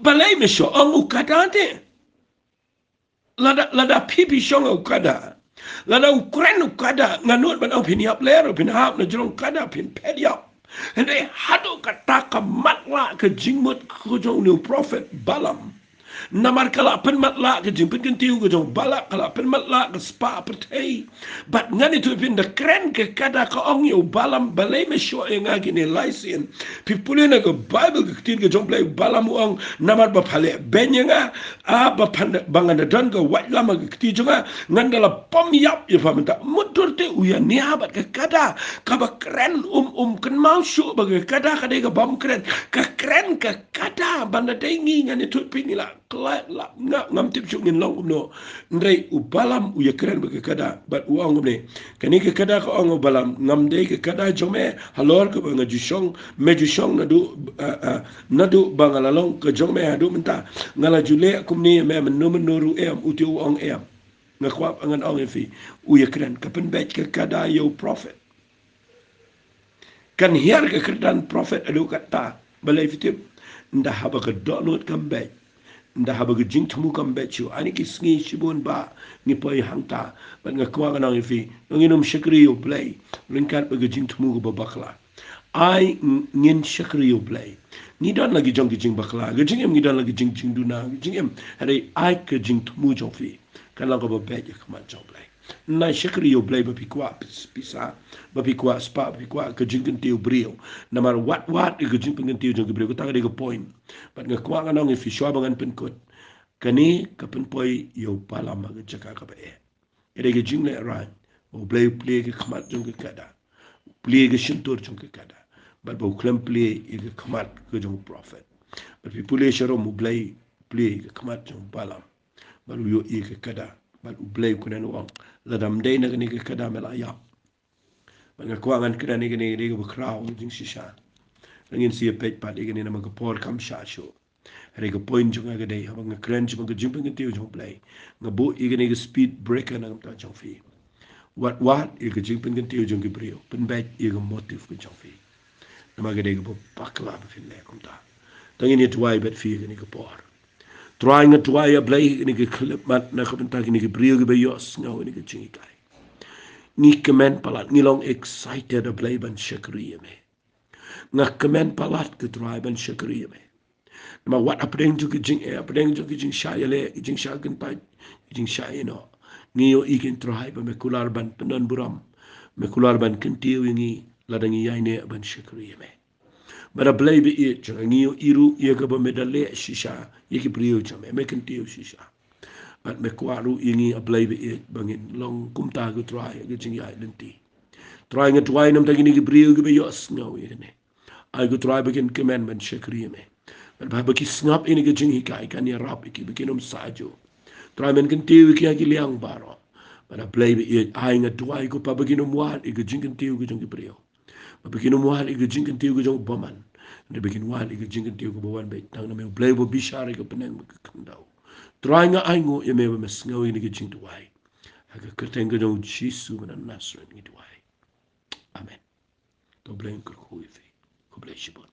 Balei me shoh? Ong u kada te. Lada, lada phi phi shong ïa u kada, lada u kren u kada, nga nud ban ong phin ïap ler, phin hap na jrong kada, phin phet ïap. Hynrei haduh kata ka matlah ka jingmut ka jong une u prophet Balaam. Namar ka la pynmatlah ka jingpynkyntiew ka jong u Balak, ka la pynmatlah ka spah pyrthei. Bad ngan ïathuh ïa phi, ynda kren ka kada, ka ong ïa u Balaam, balei me shoh ïa nga kine lai sien? Phi pule na ka Baibl, ka ktien ka jong u Blei, u Balaam u ong, namar ba pha leh beiñ ïa nga, ah, ba phan, ba ngan da don ka waitlam ha ka kti jong nga, ngan da la bam ïap ïa pha mynta. Mutdur te u ïania bad ka kada, kaba kren, um, um kynmaw shuh ba ka kada ka dei ka bym kren. Ka kren ka kada, ban da dei ngi, ngan ïathuh ïa phi, ngi la kloi, la, nga, ngam tip shuh ngin long kumno. Hynrei u Balaam u ïakren bad ka kada, bad u ong kumne. Kane ka kada ka ong, u Balaam, ngam dei ka kada jong me, halor kaba nga ju shong, me ju shong naduh, ah, ah, naduh ba nga la long ka jong me haduh mynta. Nga la ju leh kumne ïa me mynno mynno ruh em, u te u ong em. Nga kwah ngan ong ïa phi. U ïakren, ka pynbeit ka kada ïa u prophet. Kan hiar ka kyrdan prophet haduh katta. Balei phi tip? Ynda haba ka dohnud kam beit, ynda haba ka jingthmu kam beit shuh, ha kine ki sngi shibun ba ngi poi hangta. Bad nga kwah ngan ong ïa phi, ngin ym shakri ïa u Blei ryngkat bad ka jingthmu kaba bakla. Ai ng-, ngin shakri ïa u Blei. Ngi don la ki jong ki jingbakla, ka jingim, ngi don la ki jing, jingduna, ka jingim. Hynrei ai ka jingthmu jong phi kan long kaba beit ha khmat jong u Blei. Nai shakri ïa U Blei ba phi kwah pis-, pisa, ba phi kwah spah, ba phi kwah ka jingkyntiew briew. Namar wat wat ïa ka jingpynkyntiew jong ki briew, kata ka dei ka point. Bad nga kwah ngan ong ïa phi shuwa ba ngan pynkut, kane ka pynpoi ïa u Balaam ha ka jaka kaba eh. Ka dei ka jinglehrain ba U Blei u plie ïa ka khmat jong ka kada, u plie ïa ka shyntur jong ka kada, bad ba u khlem plie ïa ka khmat ka jong u prophet. Bad phi pule sharum, U Blei u plie ïa ka khmat jong u Balaam, bad u ïohi ïa ka kada, bad U Blei u kren, u ong, lada ym dei na kane ka kada me la ïap. Bad nga kwah ngan kren ïa kane, ïa kane kaba khraw jingshisha. Ngin sa ïa peit pat ïa kane namar ka por kam shah shuh. Hynrei ka point jong nga ka dei, haba nga kren shaphang ka jingpynkyntiew jong U Blei, nga buh ïa kane ka speed breaker na ka bynta jong phi. Wat wat ïa ka jingpynkyntiew jong ki briew, pynbeit ïa ka motive ka jong phi. Namar ka dei kaba bakla ba phin leh kumta. Te ngin ïa duwai bad phi ïa kane ka por. Trai, nga duwai, A Blei, ïa kane ka khyllipmat na ka bynta kine ki briew kiba ïohsngew ïa kane ka jinghikai. Ngi kmen palat, ngi long excited, A Blei, ban shakri ïa me. Nga kmen palat, ko Trai, ban shakri ïa me. Namar wat hapdeng jong ki jingeh, hapdeng jong ki jingshah ïaleh, ki jingshah kyntait, ki jingshah ïehnoh, ngi ïohi, ko Trai, ba me kular ban pyndonburom, me kular ban kyntiew ïa ngi lada ngi ïaineh ban shakri ïa me. Bad A Blei ba ïeit jong nga, ngi ïohi ruh ïa kaba me da leh shisha ïa ki briew jong me, me kyntiew shisha. Bad me kwah ruh ïa ngi, A Blei ba ïeit, ba ngin long kumta, ko Trai, ha ka jingïaid lynti. Trai, nga duwai namar kine ki briew kiba ïohsngew ïa kane. Ai, ko Trai, ba kin kmen ban shakri ïa me. Bad ba haba ki sngap ïa kane ka jinghikai, kan ïarap ïa ki ba kin ym sah juh. Trai, men kyntiew ïa ki ha ki liang baroh. Bad A Blei ba ïeit, ai, nga duwai, ko Pa, ba kin ym wad ïa ka jingkyntiew ka jong ki briew. Ba kin ym wad ïa ka jingkyntiew ka jong u bymman, hynrei ba kin wad ïa ka jingkyntiew kaba wan beit tang na me, U Blei uba bishar ïa ka bneng bad ka khyndew. Trai, nga ainguh ïa me ba me sngew ïa kane ka jingduwai. Ha ka kyrteng ka jong U Jisu ba na Nasareth ngi duwai. Amen. To U Blei un kyrkhu ïa phi. Khublei shibun.